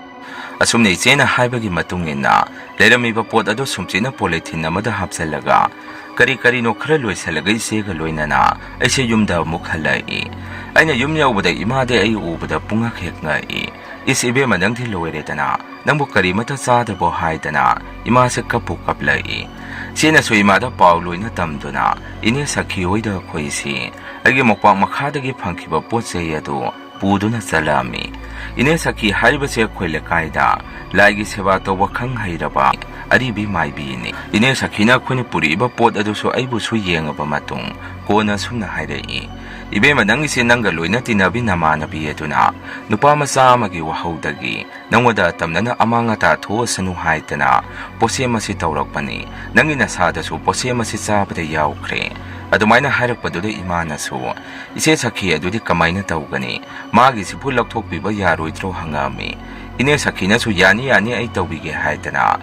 ꯑꯁꯨꯝꯅ ꯏꯆꯦꯅ ꯍꯥꯏꯕꯒꯤ ꯃꯇꯨꯡ ꯏꯟꯅ ꯂꯩꯔꯝꯃꯤꯕ ꯄꯣꯠ ꯑꯗꯨ ꯁꯨꯝꯆꯤꯠꯅ ꯄꯣꯂꯤꯊꯤꯟ ꯑꯃꯗ ꯍꯥꯞꯆꯤꯜꯂꯒ ꯀꯔꯤ ꯀꯔꯤꯅꯣ ꯈꯔ ꯂꯣꯏꯁꯤꯜꯂꯒ ꯏꯆꯦꯒ ꯂꯣꯏꯅꯅ ꯑꯩꯁꯦ ꯌꯨꯝꯗ ꯑꯃꯨꯛ ꯍꯜꯂꯛꯏ꯫ ꯑꯩꯅ ꯌꯨꯝ ꯌꯧꯕꯗ ꯏꯃꯥꯗꯤ ꯑꯩ ꯎꯕꯗ ꯄꯨꯡꯉꯛ ꯍꯦꯛ ꯉꯛꯏ꯫ "ꯏꯁ ꯏꯕꯦꯝꯃ, ꯅꯪꯗꯤ ꯂꯣꯏꯔꯦꯗꯅ, ꯅꯪꯕꯨ ꯀꯔꯤꯃꯠꯇ ꯆꯥꯗꯕꯣ?" ꯍꯥꯏꯗꯅ ꯏꯃꯥꯁꯦ ꯀꯞꯄꯨ ꯀꯞꯂꯛꯏ꯫ ꯏꯆꯦꯅꯁꯨ ꯏꯃꯥꯗ ꯄꯥꯎ ꯂꯣꯏꯅ ꯇꯝꯗꯨꯅ ꯏꯅꯦ ꯁꯈꯤ ꯍꯣꯏꯗ ꯑꯩꯈꯣꯏꯁꯤ ꯑꯩꯒꯤ ꯃꯣꯝꯄꯥꯛ ꯃꯈꯥꯗꯒꯤ ꯐꯪꯈꯤꯕ ꯄꯣꯠ ꯆꯩ ꯑꯗꯨ ꯄꯨꯗꯨꯅ ꯆꯠꯂꯛꯑꯝꯃꯤ꯫ ꯏꯅꯦ ꯁꯈꯤ ꯍꯥꯏꯔꯤꯕꯁꯦ ꯑꯩꯈꯣꯏ ꯂꯩꯀꯥꯏꯗ ꯂꯥꯏꯒꯤ ꯁꯦꯕꯥ ꯇꯧꯕ ꯈꯪ ꯍꯩꯔꯕ ꯑꯔꯤꯕꯤ ꯃꯥꯏꯕꯤꯅꯤ꯫ ꯏꯅꯦ ꯁꯈꯤꯅ ꯑꯩꯈꯣꯏꯅ ꯄꯨꯔꯛꯏꯕ ꯄꯣꯠ ꯑꯗꯨꯁꯨ ꯑꯩꯕꯨꯁꯨ ꯌꯦꯡꯉꯕ ꯃꯇꯨꯡ ꯀꯣꯟꯅ ꯑꯁꯨꯝꯅ ꯍꯥꯏꯔꯛꯏ, "ꯏꯕꯦꯝꯃ, ꯅꯪꯒꯤꯁꯦ ꯅꯪꯒ ꯂꯣꯏꯅ ꯇꯤꯟꯅꯕꯤ ꯅꯃꯥꯟꯅꯕꯤ ꯑꯗꯨꯅ ꯅꯨꯄꯥ ꯃꯆꯥ ꯑꯃꯒꯤ ꯋꯥꯍꯧꯗꯒꯤ ꯅꯉꯣꯟꯗ ꯇꯝꯅꯅ ꯑꯃꯥꯡ ꯑꯇꯥ ꯊꯣꯛꯑꯁꯅꯨ ꯍꯥꯏꯗꯅ ꯄꯣꯠꯁꯦꯝ ꯑꯁꯤ ꯇꯧꯔꯛꯄꯅꯤ꯫ ꯅꯪꯒꯤ ꯅꯁꯥꯗꯁꯨ ꯄꯣꯠꯁꯦꯝ ꯑꯁꯤ ꯆꯥꯕꯗ ꯌꯥꯎꯈ꯭ꯔꯦ꯫" ꯑꯗꯨꯃꯥꯏꯅ ꯍꯥꯏꯔꯛꯄꯗꯨꯗ ꯏꯃꯥꯅꯁꯨ, "ꯏꯆꯦ ꯁꯈꯤ ꯑꯗꯨꯗꯤ ꯀꯃꯥꯏꯅ ꯇꯧꯒꯅꯤ? ꯃꯥꯒꯤꯁꯤꯕꯨ ꯂꯧꯊꯣꯛꯄꯤꯕ ꯌꯥꯔꯣꯏꯗ꯭ꯔꯣ?" ꯍꯪꯉꯛꯑꯝꯃꯤ꯫ ꯏꯅꯦ ꯁꯈꯤꯅꯁꯨ, "ꯌꯥꯅꯤ, ꯌꯥꯅꯤ, ꯑꯩ ꯇꯧꯕꯤꯒꯦ" ꯍꯥꯏꯗꯅ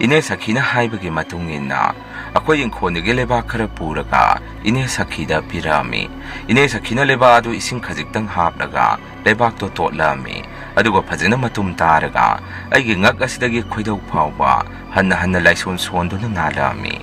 ꯏꯅꯦ ꯁꯈꯤꯅ ꯍꯥꯏꯕꯒꯤ ꯃꯇꯨꯡ ꯏꯟꯅ ꯑꯩꯈꯣꯏ ꯏꯪꯈꯣꯜꯗꯒꯤ ꯂꯩꯕꯥꯛ ꯈꯔ ꯄꯨꯔꯒ ꯏꯅꯦ ꯁꯈꯤꯗ ꯄꯤꯔꯛꯑꯝꯃꯤ꯫ ꯏꯅꯦ ꯁꯈꯤꯅ ꯂꯩꯕꯥꯛ ꯑꯗꯨ ꯏꯁꯤꯡ ꯈꯖꯤꯛꯇꯪ ꯍꯥꯞꯂꯒ ꯂꯩꯕꯥꯛꯇꯣ ꯇꯣꯠꯂꯛꯑꯝꯃꯤ꯫ ꯑꯗꯨꯒ ꯐꯖꯅ ꯃꯇꯨꯝ ꯇꯥꯔꯒ ꯑꯩꯒꯤ ꯉꯛ ꯑꯁꯤꯗꯒꯤ ꯈꯣꯏꯗꯧ ꯐꯥꯎꯕ ꯍꯟꯅ ꯍꯟꯅ ꯂꯥꯏꯁꯣꯟ ꯁꯣꯟꯗꯨꯅ ꯅꯥꯜꯂꯛꯑꯝꯃꯤ꯫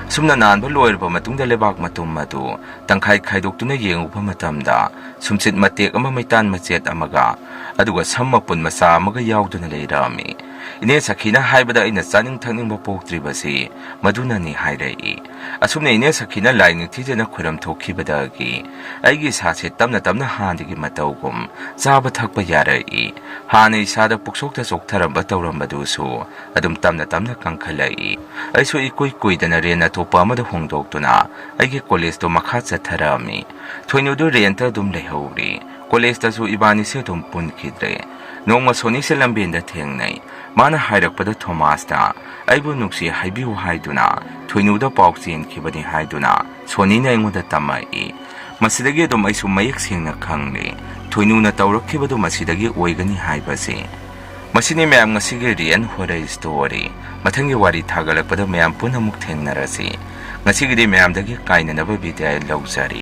ꯑꯁꯨꯝꯅ ꯅꯥꯟꯕ ꯂꯣꯏꯔꯕ ꯃꯇꯨꯡꯗ ꯂꯩꯕꯥꯛ ꯃꯇꯨꯝ ꯑꯗꯨ ꯇꯪꯈꯥꯏ ꯈꯥꯏꯗꯣꯛꯇꯨꯅ ꯌꯦꯡꯉꯨꯕ ꯃꯇꯝꯗ ꯁꯨꯝꯆꯤꯠ ꯃꯇꯦꯛ ꯑꯃ, ꯃꯩꯇꯥꯟ ꯃꯆꯦꯠ ꯑꯃꯒ, ꯑꯗꯨꯒ ꯁꯝ ꯃꯄꯨꯟ ꯃꯆꯥ ꯑꯃꯒ ꯌꯥꯎꯗꯨꯅ ꯂꯩꯔꯛꯑꯝꯃꯤ꯫ ꯏꯅꯦ ꯁꯈꯤꯅ ꯍꯥꯏꯕꯗ ꯑꯩꯅ ꯆꯥꯅꯤꯡ ꯊꯛꯅꯤꯡꯕ ꯄꯣꯛꯇ꯭ꯔꯤꯕꯁꯤ ꯃꯗꯨꯅꯅꯤ ꯍꯥꯏꯔꯛꯏ꯫ ꯑꯁꯨꯝꯅ ꯏꯅꯦ ꯁꯈꯤꯅ ꯂꯥꯏ ꯅꯤꯡꯊꯤꯖꯅ ꯈꯣꯏꯔꯝ ꯊꯣꯛꯈꯤꯕꯗꯒꯤ ꯑꯩꯒꯤ ꯏꯁꯥꯁꯦ ꯇꯞꯅ ꯇꯞꯅ ꯍꯥꯟꯅꯒꯤ ꯃꯇꯧꯒꯨꯝ ꯆꯥꯕ ꯊꯛꯄ ꯌꯥꯔꯛꯏ꯫ ꯍꯥꯟꯅ ꯏꯁꯥꯗ ꯄꯨꯛꯁꯣꯛꯇ ꯆꯣꯛꯊꯔꯝꯕ ꯇꯧꯔꯝꯕꯗꯨꯁꯨ ꯑꯗꯨꯝ ꯇꯞꯅ ꯇꯞꯅ ꯀꯟꯈꯠꯂꯛꯏ꯫ ꯑꯩꯁꯨ ꯏꯀꯨꯏ ꯀꯨꯏꯗꯅ ꯔꯦꯟ ꯑꯇꯣꯞꯄ ꯑꯃꯗ ꯍꯣꯡꯗꯣꯛꯇꯨꯅ ꯑꯩꯒꯤ ꯀꯣꯂꯦꯖꯇꯣ ꯃꯈꯥ ꯆꯠꯊꯔꯛꯑꯝꯃꯤ꯫ ꯊꯣꯏꯅꯨꯗꯨ ꯔꯦꯟꯇ ꯑꯗꯨꯝ ꯂꯩꯍꯧꯔꯤ꯫ ꯀꯣꯂꯦꯖꯇꯁꯨ ꯏꯕꯥꯅꯤꯁꯦ ꯑꯗꯨꯝ ꯄꯨꯟꯈꯤꯗ꯭ꯔꯦ꯫ ꯅꯣꯡꯃ ꯁꯣꯅꯤꯁꯦ ꯂꯝꯕꯦꯟꯗ ꯊꯦꯡꯅꯩ꯫ ꯃꯥꯅ ꯍꯥꯏꯔꯛꯄꯗ ꯊꯣꯃꯥꯁꯇ "ꯑꯩꯕꯨ ꯅꯨꯡꯁꯤ ꯍꯥꯏꯕꯤꯌꯨ" ꯍꯥꯏꯗꯨꯅ ꯊꯣꯏꯅꯨꯗ ꯄꯥꯎ ꯆꯦꯟꯈꯤꯕꯅꯤ ꯍꯥꯏꯗꯨꯅ ꯁꯣꯅꯤꯅ ꯑꯩꯉꯣꯟꯗ ꯇꯝꯃꯛꯏ꯫ ꯃꯁꯤꯗꯒꯤ ꯑꯗꯨꯝ ꯑꯩꯁꯨ ꯃꯌꯦꯛ ꯁꯦꯡꯅ ꯈꯪꯂꯦ, ꯊꯣꯏꯅꯨꯅ ꯇꯧꯔꯛꯈꯤꯕꯗꯨ ꯃꯁꯤꯗꯒꯤ ꯑꯣꯏꯒꯅꯤ ꯍꯥꯏꯕꯁꯤ꯫ ꯃꯁꯤꯅꯤ ꯃꯌꯥꯝ ꯉꯁꯤꯒꯤ Real Horror Story꯫ ꯃꯊꯪꯒꯤ ꯋꯥꯔꯤ ꯊꯥꯒꯠꯂꯛꯄꯗ ꯃꯌꯥꯝ ꯄꯨꯟꯅ ꯑꯃꯨꯛ ꯊꯦꯡꯅꯔꯁꯤ꯫ ꯉꯁꯤꯒꯤꯗꯤ ꯃꯌꯥꯝꯗꯒꯤ ꯀꯥꯏꯅꯅꯕ ꯕꯤꯗꯥꯏ ꯂꯧꯖꯔꯤ꯫